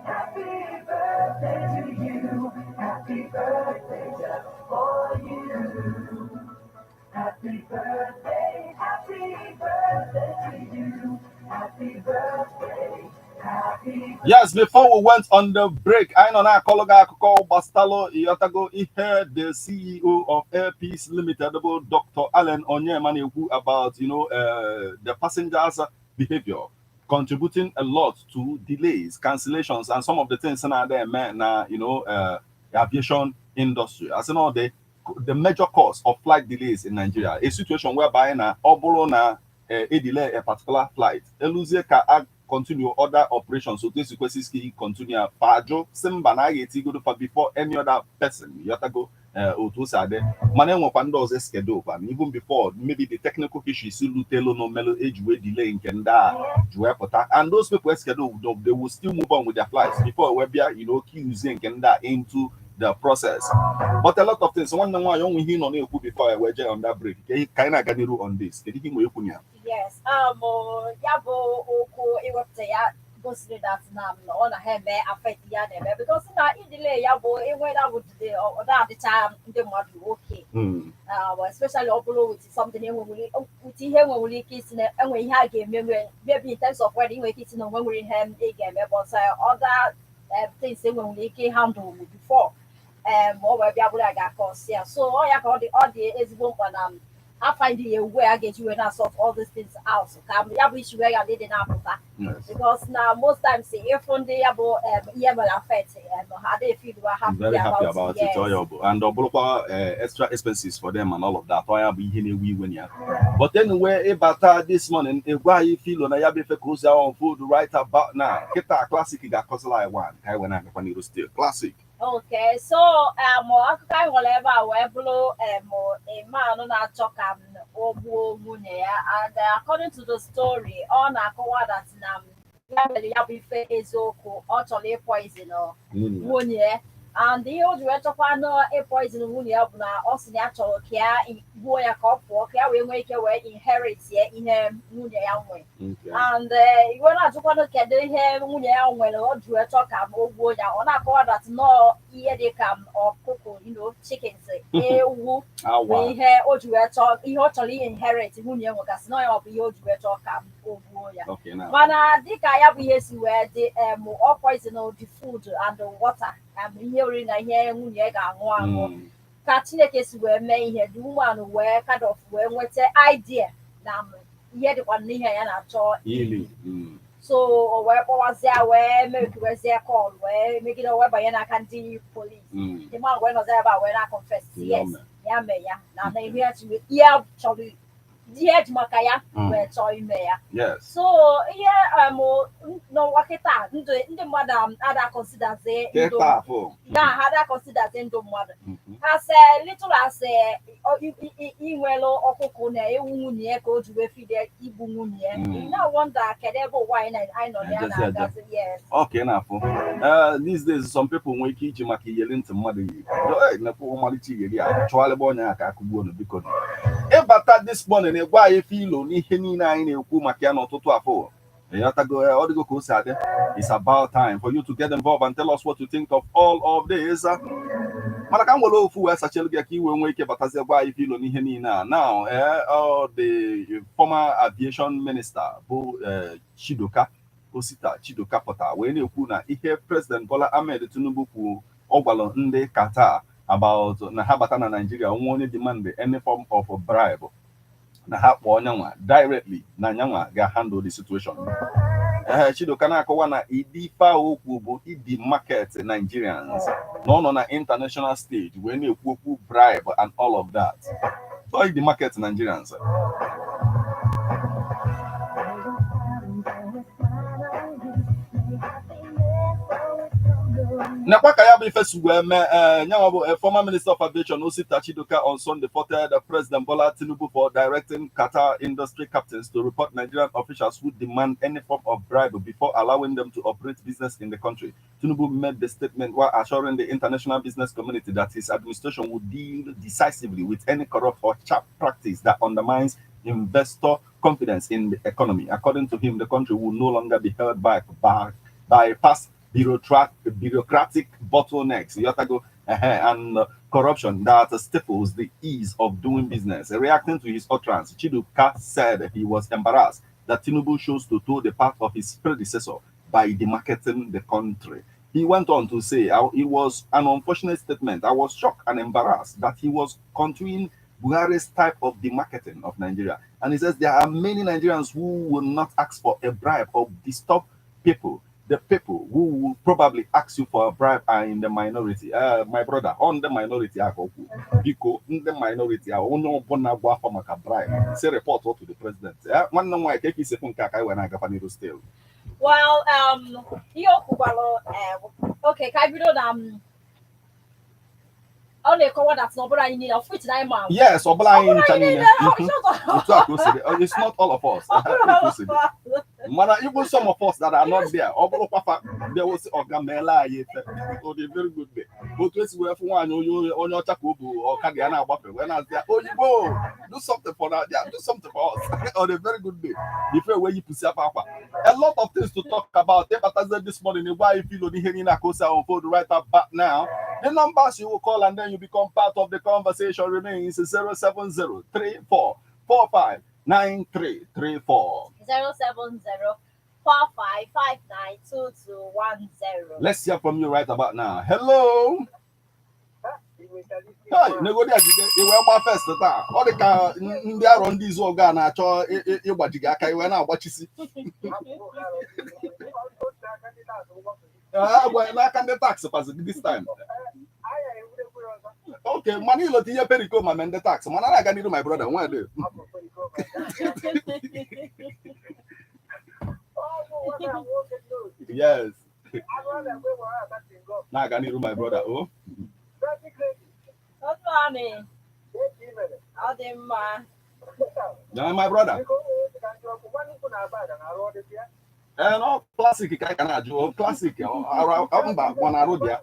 Speaker 2: Happy birthday to you. Happy birthday just for you. Happy birthday, happy birthday to you. Happy birthday, happy.
Speaker 1: Yes, before we went on the break, anyị nọ na-akọlụ gị akụkọ gbasalụ ịghọtago ihe the CEO of Air Peace Limited bụ Dr. Allen Onyema na-ekwu about the passengers' behavior. Contributing a lot to delays, cancellations, and some of the things na eme na aviation industry. As in all the major cause of flight delays in Nigeria, a situation whereby na ọ bụrụ na e delay a particular flight, eluzie ka a continue other operations otu esi kwesị isi continue, fajụ si mba na a ga-etigodo fa before any other person yọtago otu o si adị. Mana enwekwa ndị ọzọ schedule kwa even before maybe the technical issues lutelu no melu eji wee delay nke ndị a ji wee pụta, and those people schedule, they will still move on with their flights before wee bịa queuezie nke ndị a into the process. But a lot of things, nwanne m nwaanyị, onwe ihe ị nọ na-ekwu before I wee jee on that break, ka anyị na-aga n'iru on this. Kedu ihe ị nwere ikwu na ya?
Speaker 3: Yes, ya bụ okwu iwepụta ya gosiri that na ọ na ha eme affect ya na-eme because na i delay ya bụ enwe na bụ delay, ọ na-adịcha ndị mmadụ oke, especially ọ bụrụ with something enwewere with ihe enwewere ike isi na enwe ihe a ga-eme, maybe in terms of weather, inwe ike isi na onwe nwere ihe ị ga-eme, but other things enwewere ike handle before ọ wee bịa bụrụ ya ga-akọsi ya. So ọ ya ka ọ dị ezigbo mkpa na a find a way a ga-eji wee na sort all these things out ka ya bụ issue wee ghara ịdị na-apụta, because na most times ịfụ ndị ya bụ ihe mere affect, ha adịghị feel happy
Speaker 1: Very happy about it.
Speaker 3: Yes.
Speaker 1: Ọ ya bụ, and ọ bụrụkwa extra expenses for them and all of that. Ọ ya bụ ihe na-ewe iwe na ya. But anyway, ịbata this morning, egwu anyị filo na ya bụ ife ka ozi ahụ unfold right about now. Kịta Classic ga-akọzila anyị one ka anyị wee na-agakwa n'iru still. Classic.
Speaker 3: Okay, so akụkọ anyị nwere ebe a wee bụrụ a man na-achọ ka o gbuo nwunye ya, and according to the story, ọ na-akọwa that na ya mere ya bụ ife eziokwu, ọ chọrọ ịpoison nwunye ya, and ihe o ji wee chọkwa na ịpoison nwunye ya bụ na ọ sị na ya chọrọ ka ya gbuo ya ka ọ pụọ, ka ya wee nwee ike wee inherit ya ihe nwunye ya nwee. And iwe na-ajụkwanụ kedu ihe nwunye ya nwere o ji wee chọọ ka o gbuo ya. Ọ na-akọwa that nọọ ihe dị ka ọkụkọ, chickens, ewu bụ
Speaker 1: Awa.
Speaker 3: ihe o ji wee chọọ, ihe ọ chọrọ inherit nwunye ya nwegasị nọ ya, ọ bụ ihe o ji wee chọọ ka o gbuo ya.
Speaker 1: Okay, now.
Speaker 3: Mana dịka ya bụ ihe si wee dị, ọ poison the food and the water, ihe oriri na ihe nwunye ya ga-aṅụ aṅụ. Ka Chineke si wee mee ihe, the woman wee kind of wee nweta idea na ihe dịkwa n'ihe ya na-achọ
Speaker 1: Ili.
Speaker 3: So o wee kpọwazie, wee mekiwezie call, wee megide, wee banye n'aka ndị police. The man wee nọzi ebe a wee na confess,
Speaker 1: Ya
Speaker 3: yes,
Speaker 1: mee.
Speaker 3: ya mee ya na ihe ya ihe chọrọ, ihe eji maka ya wee chọọ ime ya. So ihe n'ụwa kịta, ndụ ndị mmadụ ada considerzi ndụ
Speaker 1: Kịta afọ.
Speaker 3: Na ha ada considerzi ndụ mmadụ as little as inwelu ọkụkọ na ewu nwunye ya ka o ji wee fide igbu nwunye ya. You now wonder kedu ebe ụwa anyị nọ na ya
Speaker 1: Ejezi eje.
Speaker 3: na-agazi, yes.
Speaker 1: Okay, na-afụ. These days some people nwere ike iji maka iyeri ntị mmadụ yi. Hey, nekwa ọmalịcha iyeri a, chụgharịba onye a ka akụgbuo unu biko. Ịbata this morning, na-egwa anyị filo n'ihe niile anyị na-ekwu maka ya n'ụtụtụ afọ. Ịghọtago, ọ dịgo ka o si adị. It's about time for you to get involved and tell us what you think of all of this. Mana ka m were ofu wee sachelu gị ka i wee nwee ike batazie gwa anyị filo n'ihe niile a. Now, ọ the former aviation minister bụ Chidoka Osita Chidoka pụta wee na-ekwu na ihe President Bola Ahmed Tinubu kwuru, ọ gwara ndị Qatar about na ha bata na Nigeria, nwa onye demand any form of bribe, na ha kpọọ nyanwa directly, na nyanwa ga-handle the situation. Ee, Chidoka na-akọwa na ịdị ife ahụ okwu bụ idi market Nigerians na ọ nọ na international stage wee na-ekwu okwu bribe and all of that. So idi market Nigerians. Nekwa ka ya bụ ife si wee mee. Ee, nyanwa bụ former minister of aviation Osita Chidoka on Sunday faulted President Bola Tinubu for directing Qatar industry captains to report Nigerian officials who demand any form of bribe before allowing them to operate business in the country. Tinubu made the statement while assuring the international business community that his administration would deal decisively with any corrupt or sharp practice that undermines investor confidence in the economy. According to him, the country will no longer be held back by past bureaucratic bottlenecks, Yotago, and corruption that stifles the ease of doing business. Reacting to his utterance, Chidoka said he was embarrassed that Tinubu chose to toe the path of his predecessor by demarketing the country. He went on to say, "It was an unfortunate statement. I was shocked and embarrassed that he was continuing Buhari's type of demarketing of Nigeria. And he says there are many Nigerians who will not ask for a bribe or disturb people. The people who will probably ask you for a bribe are in the minority. My brother, on the minority, biko, ndị minority ahụ, onye ọbụla gwa afọ maka bribe, say report to the president. Nwanne m nwaanyị, ka eke isekwu nke a ka anyị wee na-agakwa n'iru still.
Speaker 3: Well, ihe o kwukwalụ, okay, ka anyị bido na ọ na-ekọwa that na ọ bụrụ anyị niile, of which na anyị ma.
Speaker 1: Yes, ọ bụla anyị ncha niile.
Speaker 3: Ọ
Speaker 1: Otu a ka o si dị. It's not all of us. Otu o si dị. Mana even some of us that are not there, ọ bụrụkwa fa bịa sị ọga meela anyị efe, ọ dị very good day. Otu esi wee fụ nwaanyị onye ọcha ka o bụ ọkada ya na-agbafe wee na-asị ya, "Oyibo, do something for that, yeah, do something for us," on a very good day before wee yipụsị akwa akwa. A lot of things to talk about. Ịbatazie this morning, gwa anyị filo n'ihe niile aka o si unfold right about now. The numbers you will call and then you become part of the conversation remains 070 34 45 9334.
Speaker 3: 07045592210.
Speaker 1: Let's hear from you right about now. Hello. Hey, negodi ajide iwe gba first taa. Ọ dị ka ndị arọ ndị izu ọgụ a na-achọ ịgbaji gị aka iwe na-agbachisi. Agwa n'aka ndị tax kwazi this time. Okay, mana ịlọta ihe periko ma mee ndị tax mana na-aga n'iru, my brother, nwede. Yes. Na-aga n'iru, my brother. Oh.
Speaker 3: Good morning. Ọ dị mma.
Speaker 1: Yeah, my brother. Eh, no, classic ka anyị ka na-ajụ. Oh, classic. Mba, ọ na-arụ dị ya.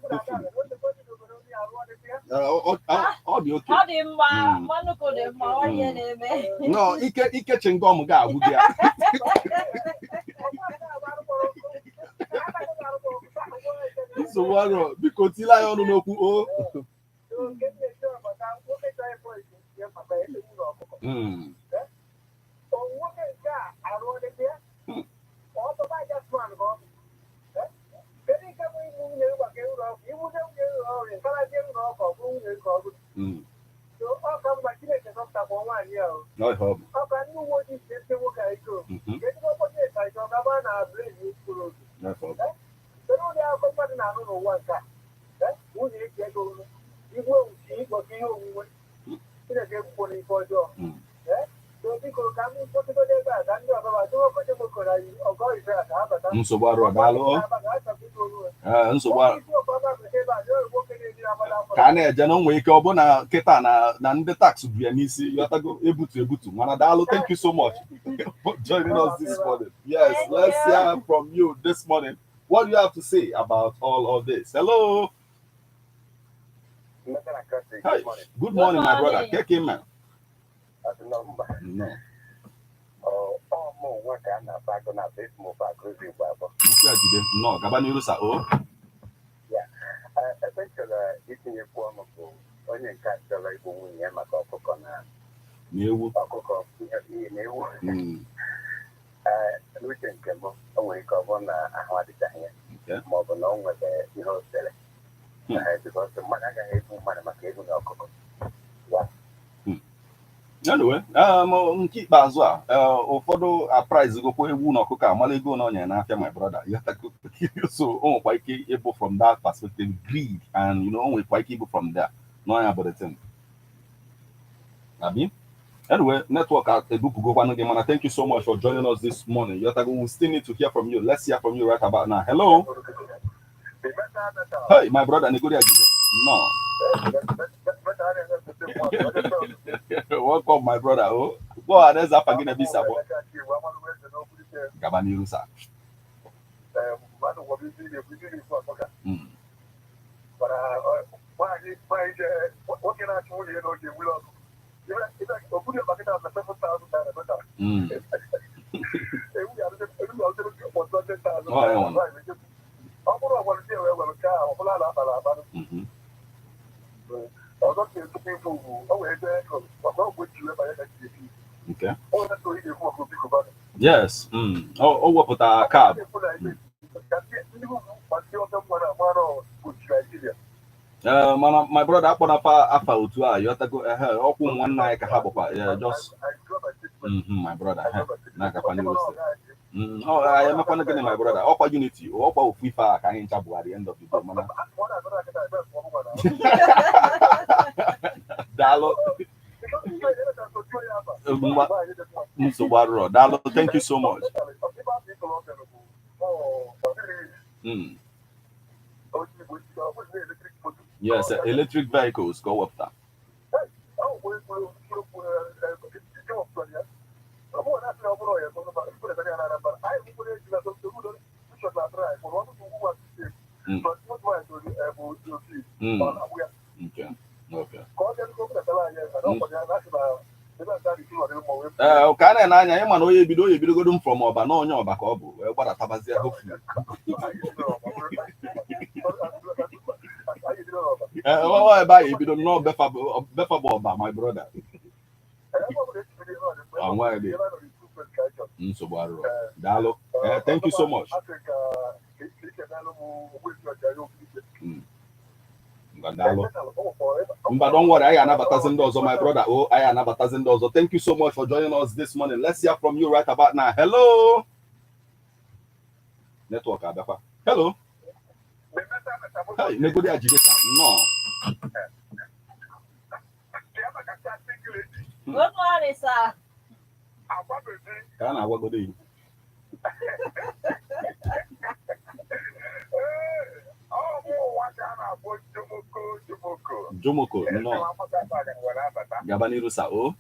Speaker 1: Ọ dị oke.
Speaker 3: Ọ dị mma. Mmanụkwu dị mma. Ọ ihe na-eme.
Speaker 1: No, ike ike chingom ga-agwụ gị ya. Nsogbu arụ, biko tile anyị ọnụ n'okwu o. Ọ ihe ọ bụ. Ọ ihe ọ bụ. Nsogbu arụ, daalụ. Nsogbu arụ. Ka a na-eje na o nwere ike ọ bụ na kịta na ndị tax bụ ya n'isi yọtago ebutu ebutu, mana daalụ, thank you so much for joining us this morning. Yes.
Speaker 3: Thank
Speaker 1: Let's
Speaker 3: you.
Speaker 1: hear from you this morning. What do you have to say about all of this? Hello. Hi. Good morning, my brother.
Speaker 3: Morning.
Speaker 1: Keke man. No. Mkpi a jide nnọọ, gaba n'iru sa o.
Speaker 5: Ebe m chọrọ itinyekwu ọnụ bụ onye nke a chọrọ igbu nwunye ya maka ọkụkọ na
Speaker 1: na ewu.
Speaker 5: Ọkụkọ ihe na ewu. Ee, n'uche nke m, o nwere ike ọ bụrụ na ahụ adịchaghị ya ma ọ bụ na o nwere ihe o sere. Ee, because mmadụ agaghị egbu mmadụ maka ewu na ọkụkọ.
Speaker 1: Anyway, nke ikpeazụ a, ụfọdụ aprice gokwa ewu na ọkụkọ amala ego na ọnya n'afịa, my brother. So o nwekwa ike ịbụ from that perspective, greed, and o nwekwa ike ịbụ from there n'ọnya bụ the thing. Abi? Anyway, network ebupụgokwanụ gị, mana thank you so much for joining us this morning. Yotago, we still need to hear from you. Let's hear from you right about now. Hello. Hey, my brother, Negodi Ajide. No. Welcome, my brother. Oh, go ahead, afa gị na ebe isi abụọ. Gaba n'iru, sir. Oh, yeah, one. Okay. Yes. O wepụtara card. Ee, mana my brother, akpọna afa afa otu a, yọtago? Ehe, ọkwụ nwanne anyị ka ha bụkwa. Yeah, just my brother, ehe, na-agakwa n'ihu sị. Ọ anyị emekwana gịnị, my brother? Ọkwa unity, ọkwa ofu ife a ka anyị ncha bụ at the end of the day. Mana daalụ. Nsogbu arụrọ, daalụ, thank you so much. Yes, electric vehicles ka ọ wepụta. Okay. Ee, ka a na-ene anya, ịma na onye ebido, onye ebidogodo m from ọba na onye ọba ka ọ bụ wee gbadatabazie, hopefully. Ee, ọ ebe anyị ebido nnọọ, befa bụ ọba, my brother. Ọ dị nsogbu arụrụ, daalụ. Ee, thank you so much. Ngwa, daalụ. Mba, don't worry, anyị anabatazi ndị ọzọ, my brother. Oh, anyị anabatazi ndị ọzọ. Thank you so much for joining us this morning. Let's hear from you right about now. Hello, network abịakwa. Hello. Hey, negodi ajide ka nnọọ.
Speaker 3: Good morning, sir.
Speaker 1: Ka a na-agwagodo yi. Jomoko, nnọọ, gaba n'iru sa o.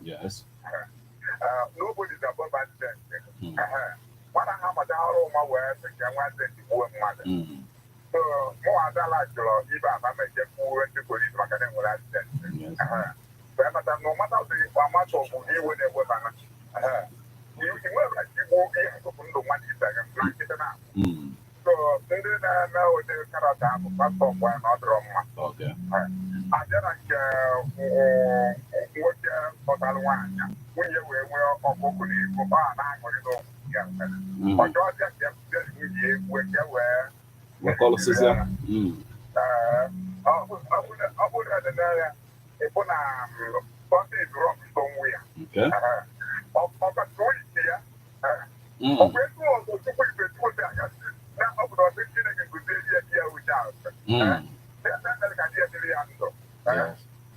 Speaker 1: Yes.
Speaker 4: Nobody's above accident. Nwata ha mata ọrụ ụma wee sị nke nwa accident gbuo mmadụ. So mụ adala jụrụ ibe aba meje kwuo ndị polisi maka na enwere accident. Wee mata na ọmata dị amata ọbụ iwe na-ewebana. Inwe right igbu ihe akụkụ ndụ mmadụ ibe gị na nkịtị na. So ndị na-eme ụdị karata ahụ, pastọ gwa na ọ dịrọ mma. Abịa na nke nwoke kpọtara nwaanyị, nwunye wee nwee ọkụkụ na ego ọ na-aṅụrị n'okwu ya. Ọjọọ ọbịa nke nwunye egwu nke wee
Speaker 1: wekọlụsịzịa.
Speaker 4: Ọ bụrụ na dị ya ịbụ na something is wrong somewhere. Ọkọchị ike ya. Ọ bụ etu ọzọ tupu ibe tupu dị anya na ọ bụ na ọsị Chineke gozie ya ya uche ahụ. Ka di ya dịrị ya ndụ.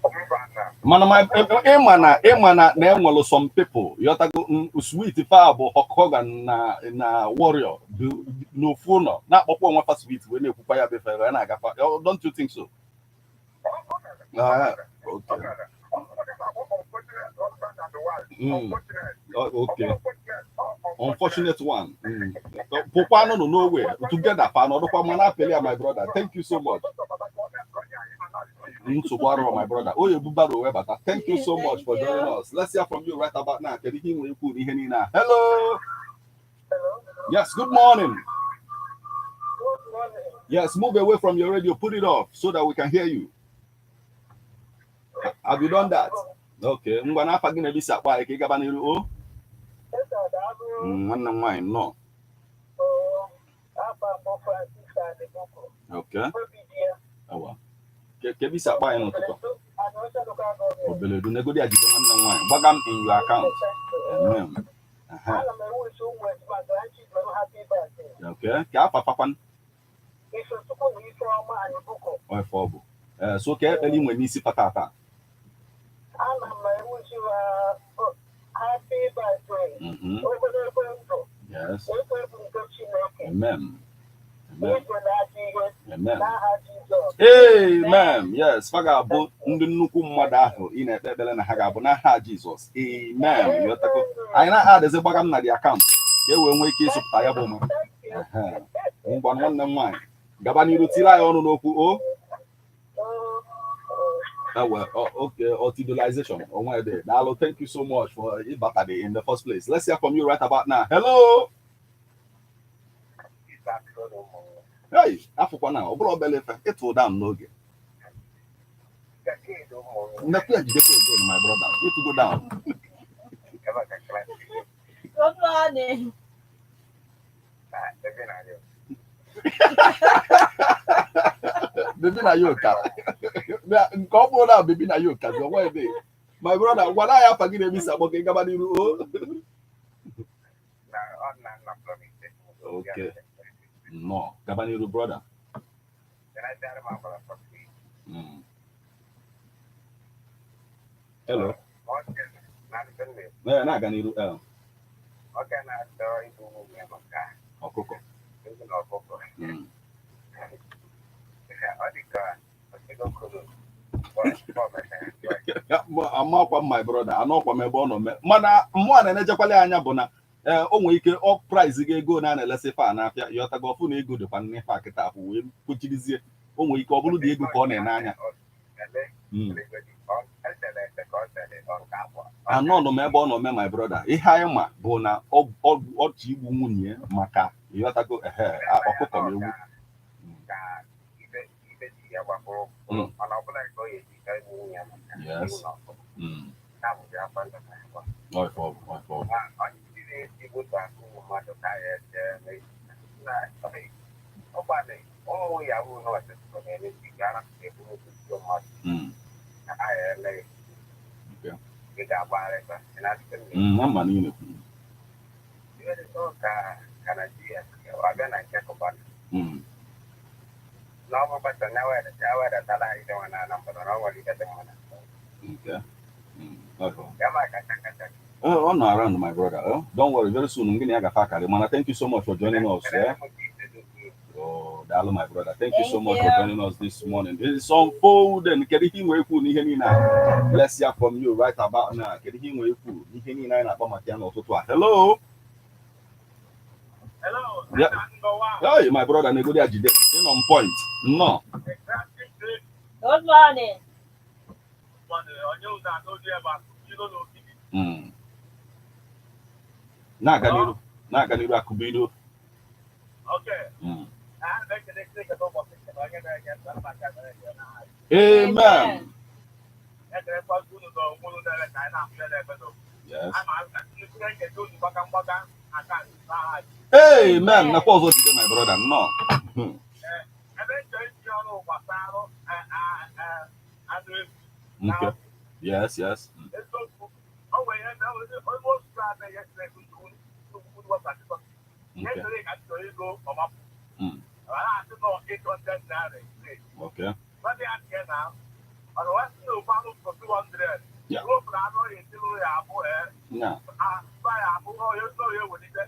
Speaker 4: Mba na.
Speaker 1: Mana ma ịma na ịma na na enwere some people, yọtago, sweet fa bụ Hulk Hogan na Warrior bụ n'ofu ụlọ na-akpọkwa onwe fa sweet wee na-ekwukwa ya befe wee na-agafa. Oh, don't you think so? Ah, okay. Oh, okay. Unfortunate one. Pụkwanụ nọ nowhere together fa nọdụkwa mana apịlị ya, my brother. Thank you so much. Nsogbu arụrụ, my brother. Onye bubaro wee bata. Thank you so much for joining us. Let's hear from you right about now. Kedu ihe ị nwere ikwu n'ihe niile a? Hello. Yes, good morning. Yes, move away from your radio. Put it off so that we can hear you. Have you done that? Okay. Ngwa, n'afa gị na-ebisi akpa anyị ka ị gaba n'iru o. Nwanne m nwaanyị, nnọọ. Okay. Awa. Ka ebe isi akpa anyị n'ụtụtụ a? Obeledu negodi ajide, nwanne m nwaanyị. Gbaga m in your account. Amen. Aha. Okay. Ka afa fakwan. Ife ọ bụ. Ee, so ka ekpere inwe n'isi fa tata.
Speaker 2: Ana m ewuchi happy birthday. Ogologo ndụ. Ekwe bụ nke Chineke.
Speaker 1: Amen. Amen.
Speaker 2: Igwe na-adị ihe.
Speaker 1: Amen.
Speaker 2: N'aha Jizọs.
Speaker 1: Amen. Yes, fa ga-abụ ndị nnukwu mmadụ ahụ ị na-ekpe ekpere na ha ga-abụ n'aha Jizọs. Amen. Ghọtago? Anyị na-adịzi gbaga m na the account ka e wee nwee ike ịzụpụta ya bụ ma. Ehe. Ngwa, nwanne m nwaanyị, gaba n'iru tiri anyị ọnụ n'okwu o. Well, okay, otidolization. Onwe dị. Daalụ, thank you so much for ịbata the in the first place. Let's hear from you right about now. Hello. Hey, afụkwa na ọ bụrụ obele ife ịtụ down n'oge. Nnekwu ya jidekwa again, my brother. Need to go down.
Speaker 3: Good morning.
Speaker 1: Baby na yoka. Nke ọ bụrụ na baby na yoka dị onwe ebe. My brother, gwara anyị afa gị na-emisa agbọ ka ị gaba n'iru o. Okay. Nnọọ, gaba n'iru, brother. Hello. Eh, na-aga n'iru eh. Ọkụkọ. Amakwa m, my brother, anọkwa m ebe ọ nọ mee, mana mmụọ na-enejekwala ya anya bụ na ee, o nwere ike ọ price gị ego na na-elesi fa n'afịa, yọtago ọfụ na ego dịkwa nne fa kịta afụ wee kpochirizie. O nwere ike ọ bụrụ dị ego ka ọ na-ene anya. Anọ m ebe ọ nọ mee, my brother. Ihe anyị ma bụ na ọ ji igbu nwunye maka ịghọtago ehe ọkụkọ na ewu. Yes. Okay. Ama na ị na-ekwu. Okay. Okay. Oh, on around, my brother. Oh, don't worry, very soon I'm gonna have Mana, thank you so much for joining us. Yeah. Oh, daalụ, my brother. Thank you so much for joining us this morning. It's unfolding. Kedu ihe ị nwere ikwu n'ihe niile a? Let's hear from you right about now. Kedu ihe ị nwere ikwu n'ihe niile anyị na-akpọ maka ya n'ụtụtụ a? Hello.
Speaker 4: Hello.
Speaker 1: Yeah. Hey, my brother, negodi ajide. In on point. No.
Speaker 3: Good morning.
Speaker 1: Na-aga n'iru. Na-aga n'iru akụbido.
Speaker 4: Okay.
Speaker 1: Amen. Yes. Amen. Nakwa ọzọ jide, my brother. No. Okay. Yes, yes. Okay. Okay. Yeah. Yeah.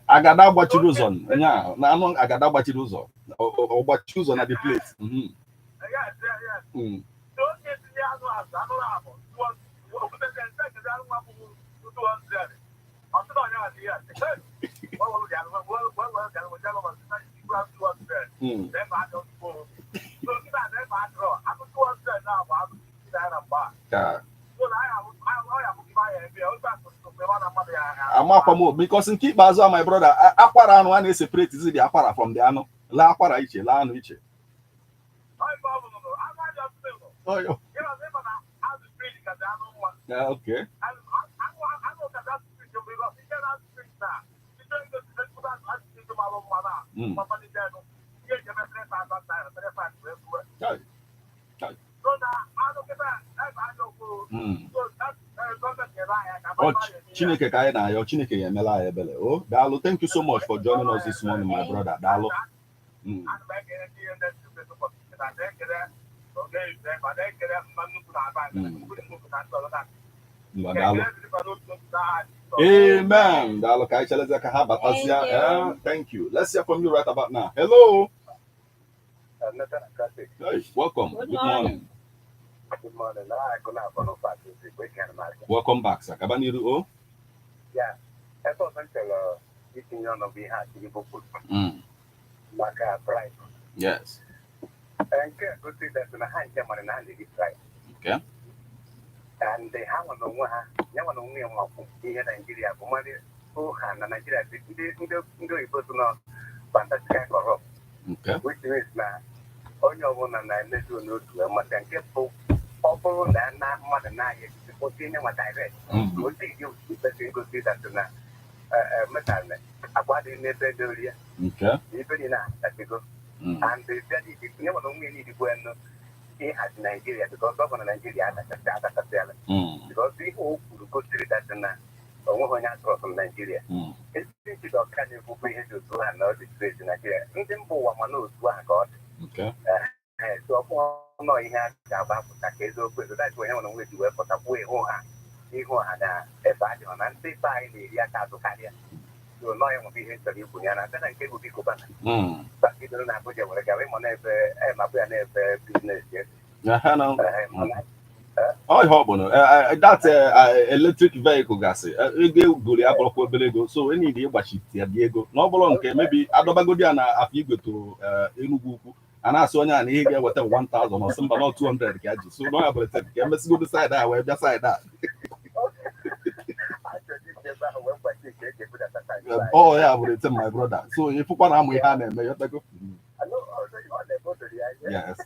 Speaker 1: Agada gbachiri ụzọ nya na anụ agada gbachiri ụzọ ọ gbachiri ụzọ na the plate. Amakwa m because nke ikpeazụ a, my brother, akwara anụ a na-eseparate zi the akwara from the anụ, laa akwara iche, laa anụ iche. Okay. Chineke ka anyị na-ayọ, Chineke ya emela anyị ebele. Oh, daalụ. Thank you so much for joining us this morning, my brother. Daalụ. Daalụ. Amen. Daalụ ka anyị cheleze ka ha batazia. Thank you. Let's hear from you right about now. Hello. Hey, welcome. Good morning.
Speaker 5: Good morning.
Speaker 1: Welcome back, sir. Kabaniru o.
Speaker 5: Yeah. Ebe ọzọ m chọrọ itinye ọnụ bụ ihe Atinubu kwuru maka bribe.
Speaker 1: Yes.
Speaker 5: Nke a gosi that na ha nche mara na ha na-eri bribe.
Speaker 1: Okay.
Speaker 5: And ha nwe n'onwe ha, ya nwe n'onwe ya nwakwu ihe Naijiria bụ mmadụ ha na Naijiria ndị oyibo so na fantastic corrupt.
Speaker 1: Okay.
Speaker 5: Which means na onye ọbụla na-emezu n'otu maka nke bụ ọ bụrụ na mmadụ na-anya ejiji kpọzie nye nwa direct. Ozi gị kwesịrị igosi that na metal agwa adịghị n'ebe dị ori ya. Ife niile achego. And nye nwere onwe ya niile enu ịhazi Naijiria, because ọ bụ na Naijiria adachasị adachasịala, because ihe o kwuru gosiri that na onweghị onye atụrọsụ na Naijiria. Ezi njide ọka na-ekwukwa ihe dị otu ahụ na ọ dị straight Naijiria, ndị mba ụwa ma na otu ahụ ka ọ dị. So ọ bụghị nọọ ihe a ga-agba apụta ka eziokwu ezo. That's why onye nwere onwe ji wee pụta kwuo ihu ha ihu ha na ebe adịghị na ndị be anyị na-eri aka azụ karịa. So nọọ ya nwere ihe chọrọ ikwu ya na abịa na nke bụ biko bana bidoro na Abuja were gawa ịmụ n'ebe mapụ ya n'ebe business ya.
Speaker 1: Ọ ihe ọ bụ na that electric vehicle gasị, ego egoro ya bụrụkwa obere ego, so enyi dị ịgbachite ya dị ego na ọ bụrụ nke mebi adọbagodi ya na afọ igwe to Enugwu Ukwu, a na-asị onye a na ihe ga-eweta 1000, ọsị mba, nọ 200 ka ji. So nọ ya bụrụ ka emesigodo side a wee bịa side a. Ọ ya bụrụ ete, my brother. So ịfụkwa na amụ ihe a na-eme yotago. Yes,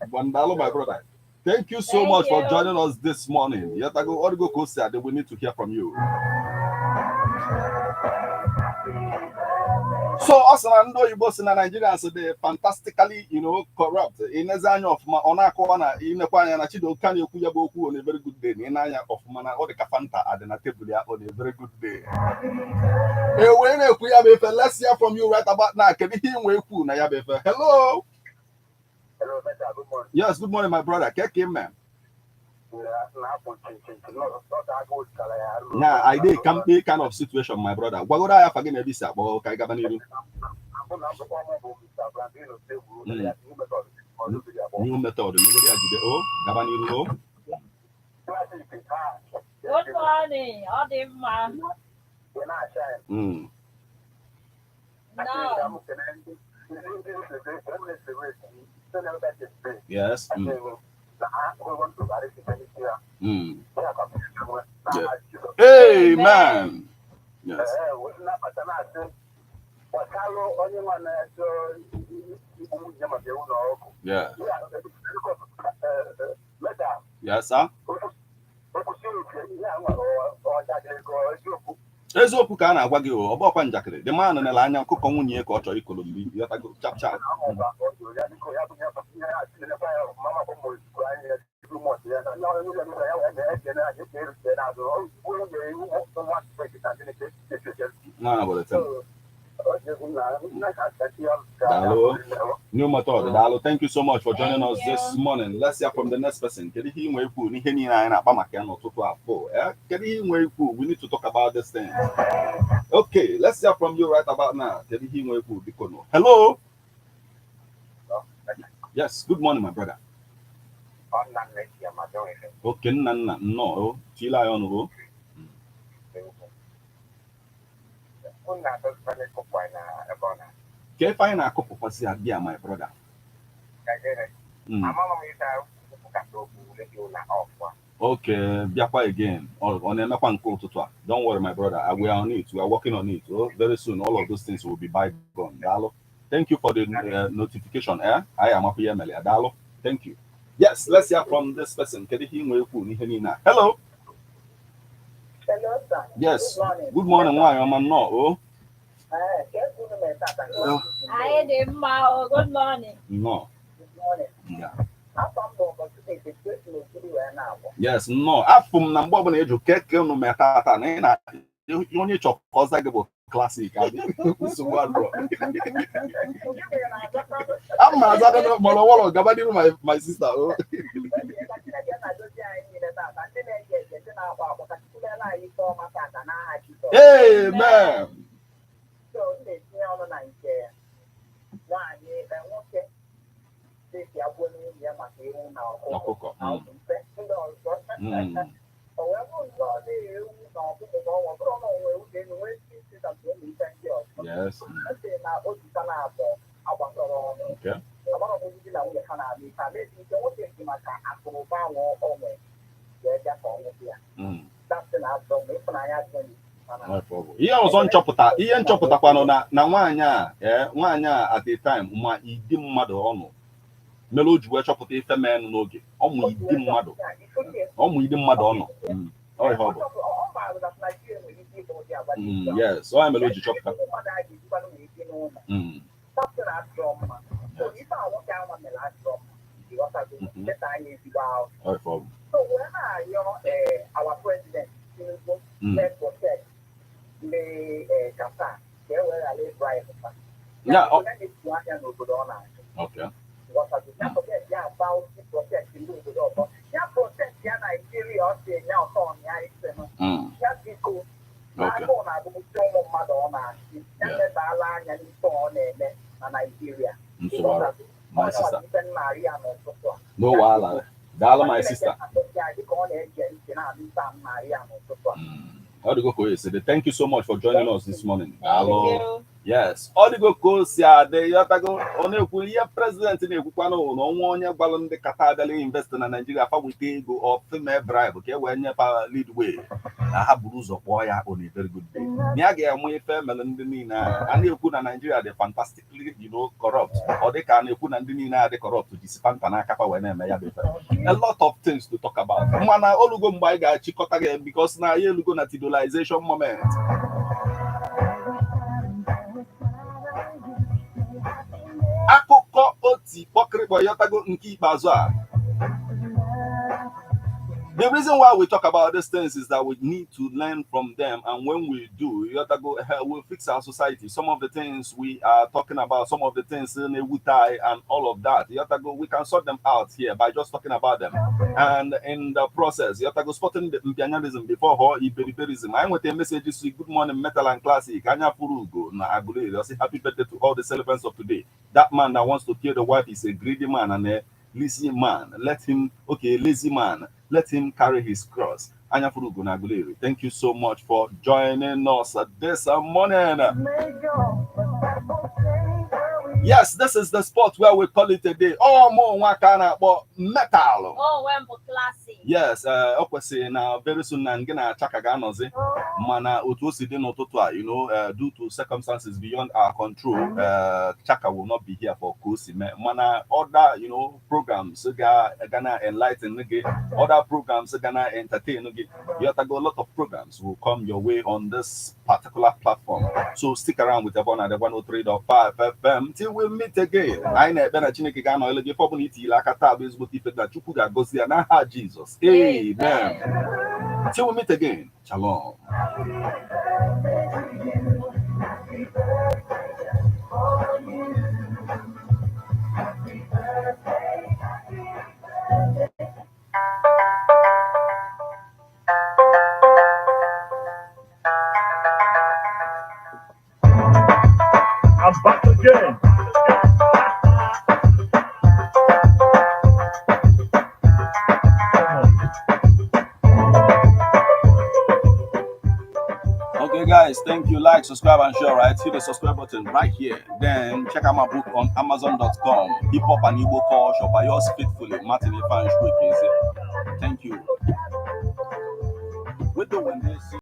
Speaker 1: Gbandalo, my brother. Thank you so
Speaker 3: Thank
Speaker 1: much for
Speaker 3: you.
Speaker 1: joining us this morning. Yotago, Origo Kosia, we need to hear from you. So ọ sị na ndị oyibo si na Nigerians dị fantastically corrupt. Inezi anya ọfụma, ọ na-akọwa na inekwa anya na Chidoka na-ekwu ya bụ okwu on a very good day, na ị na-anya ọfụma na ọ dị ka Fanta adị na tebụl ya on a very good day. E wee na-ekwu ya bụ ife. Let's hear from you right about now. Kedu ihe ị nwee ekwu na ya bụ ife? Hello.
Speaker 5: Hello, Meta, good morning.
Speaker 1: Yes, good morning, my brother. Keke man. Na I dey kampe kind of situation, my brother. Gwagoro anyị afa gị na ebe isi akpọ ka anyị gaba n'iru. New method, megoro ya jide o gaba n'iru o.
Speaker 3: Good morning. Ọ dị mma. No.
Speaker 1: Yes. Yeah. Amen. Yes. Yeah. Yes, sir. Eziokwu ka a na-agwa gị, ọ bụkwa njakịrị. The man nere anya ọkụkọ nwunye ka ọ chọrọ ikolo mbi yọtago chap chap. Daalụ. New method. Daalụ. Thank you so much for joining us this morning. Let's hear from the next person. Kedu ihe ị nwere ikwu n'ihe niile anyị na-akpa maka ya n'ụtụtụ a bụ? Kedu ihe ị nwere ikwu? We need to talk about this thing. Okay, let's hear from you right about now. Kedu ihe ị nwere ikwu, biko nụ? Hello. Yes, good morning, my brother. Okay, nna nna nnọọ o. Tiela anyị ọnụ o. Ka ife anyị na-akụpụkwasị abịa, my brother. Okay, bịakwa again. Ọ na-emekwa nke ụtụtụ a. Don't worry, my brother. We are on it. We are working on it. Oh, very soon, all of those things will be bygone. Daalụ. Thank you for the notification. Eh? I am up here, Melia. Daalụ. Thank you. Yes, let's hear from this person. Kedu ihe ị nwere ikwu n'ihe niile a? Hello.
Speaker 6: Hello, sir.
Speaker 1: Yes.
Speaker 6: Good morning.
Speaker 1: Good morning, nwaanyị ọma, nnọọ. Oh,
Speaker 3: Anyị dị mma o. Good morning.
Speaker 1: nnọọ.
Speaker 6: Good morning.
Speaker 1: Yeah.
Speaker 6: Afọ m bụ Ụbọchukwu Ekechukwu n'okpuru wee na-agwọ.
Speaker 1: Yes, nnọọ. Afụ m na mgbe ọbụla ịjụ keke unu mee tata na ị na onye chọ ka ọza gị bụ klasik. Nsogbu adịrọ. Ama aza dị mọrọ wọrọ gaba n'iru, my sister. Oh.
Speaker 6: Ka Chineke na-adozi anyị niile tata, ndị na-ege ege, ndị na-akpọ akpọ, ka Chukwu meere anyị ife ọma tata n'aha Jizọs.
Speaker 1: Amen.
Speaker 6: So, m na-etinye ọnụ na nke nwaanyị nwoke dịka ya gbuo nwunye ya maka ewu na ọkụkọ
Speaker 1: Ọkụkọ.
Speaker 6: na mfe ndị ọzọ. O wee bụrụ nnọọ na-ewu na ọkụkọ ka ọ nwe, ọ bụrụ na o nwee ewu ga-enu nwee ike isi na nke ụmụ ife ndị ọzọ.
Speaker 1: Yes.
Speaker 6: Ntị na otu ta na-abụ agbakọrọ ọnụ.
Speaker 1: Okay.
Speaker 6: Agbara ọmụmụ di na nwunye ha na-alụ ife a na-esi nke nwoke nke maka akụnụba ahụ o nwere wee bịa ka ọ nwụrụ ya. Dasị na azụ ma ịfụnanya dị n'etiti ha na
Speaker 1: Ihe ọzọ nchọpụta, ihe nchọpụtakwanụ na na nwaanyị a nwaanyị a at a time ma idi mmadụ ọnụ mere o ji wee chọpụta ife menụ n'oge ọ mụ idi mmadụ. Ọ mụ ndị mmadụ ọ nọ. Ọ ihe ọ bụ.
Speaker 6: Ọ maara na Naijiria nwere ike ịbụ ụdị agwa dị otu a.
Speaker 1: Yes, ọ ya mere o ji chọpụta.
Speaker 6: Ndị mmadụ a ga-ejikwanụ wee bi n'ụlọ. Something adịrọ mma. So ife a nwoke anwa mere adịrọ mma. Ịghọtago? Leta anya ezigbo ahụ.
Speaker 1: Ọ ife ọ bụ.
Speaker 6: So wee na-arịọ our president Tinubu mee protect ndị Qatar ka e wee ghara ịbribe ha.
Speaker 1: Ya, ọ
Speaker 6: Ya na-etu anya n'obodo ọ na-achị. Ịghọtago? Ya forget ya about protect ndị obodo ọzọ. Ya protect ya Naijiria, ọ si enye ọtọ ya isenụ. Ya biko, agụụ na-agụgbusi ụmụ mmadụ ọ na-achị. Ya lebala anya n'ife ọ na-eme na Naijiria.
Speaker 1: Nsogbu arụ. My sister.
Speaker 6: Ife m na-arịọ ya n'ụtụtụ a.
Speaker 1: No wahala. Daalụ, my sister.
Speaker 6: Dịka ọ na-ege ntị na-anụ ife a m na-arịọ ya n'ụtụtụ a.
Speaker 1: Ọ dịgo ka o si dị. Thank you so much for joining us this morning.
Speaker 3: Thank
Speaker 1: Daalụ.
Speaker 3: you.
Speaker 1: Yes, ọ dịgo ka o si adị. Yọtago, ọ na-ekwu ihe president na-ekwukwa na ọnwa onye gwalụ ndị Qatar abịala invest na Naijiria, fa weta ego ọfime bribe ka e wee nyefa leadway na ha buru ụzọ kpọọ ya on a very good day na ya ga-enwe ife mere ndị niile a na-ekwu na Naijiria dị fantastically corrupt. Ọ dị ka a na-ekwu na ndị niile a dị corrupt jisi fanta n'aka fa wee na-eme ya bụ ife. A lot of things to talk about, mana olugo mgbe anyị ga-achịkọta gị, because na ya elugo na tidolization moment. Akụkọ oti kpọkịrịkpọ, yọtago, nke ikpeazụ a. The reason why we talk about these things is that we need to learn from them, and when we do, yọtago, we'll fix our society. Some of the things we are talking about, some of the things in Ewutai and all of that, yọtago, we can sort them out here by just talking about them. And in the process, yọtago, spotting the mpianyanism before her iberiberism. I went a message to good morning, Metal and Classic. Anya Furugo na Aguleri. I say happy birthday to all the celebrants of today. That man that wants to kill the wife is a greedy man and a lazy man. Let him, okay, lazy man. Let him carry his cross. Anya Furugo na Aguleri. Thank you so much for joining us this morning. Yes, this is the spot where we call it a day. Oh, more nwa ka a na-akpọ Metal.
Speaker 3: Oh, when classic.
Speaker 1: Yes, ọ kwesịrị na very soon na ngị na Chaka ga-anọzi, mana otu o si dị n'ụtụtụ a, due to circumstances beyond our control, Chaka will not be here for ka o si mee, mana other programs ga gana enlighten gị, other programs gana entertain gị, you go, a lot of programs will come your way on this particular platform, so stick around with Ebona the 103.5 FM till we meet again. Anyị na-ekpe na Chineke ga-anọnyere gị. Ife ọbụla itiyere aka taa bụ ezigbote ife na Chukwu ga-agọzi ya n'aha Jizọs. Amen. Till we meet again, shalom.
Speaker 2: Happy birthday for you. Happy birthday, happy birthday.
Speaker 4: I'm back again. Come on.
Speaker 1: Okay, guys, thank you. Like, subscribe, and share. Right, hit the subscribe button right here. Then check out my book on Amazon.com. Hip Hop and Igbo Culture by yours faithfully, Martin Ifan. Thank you. We're doing this.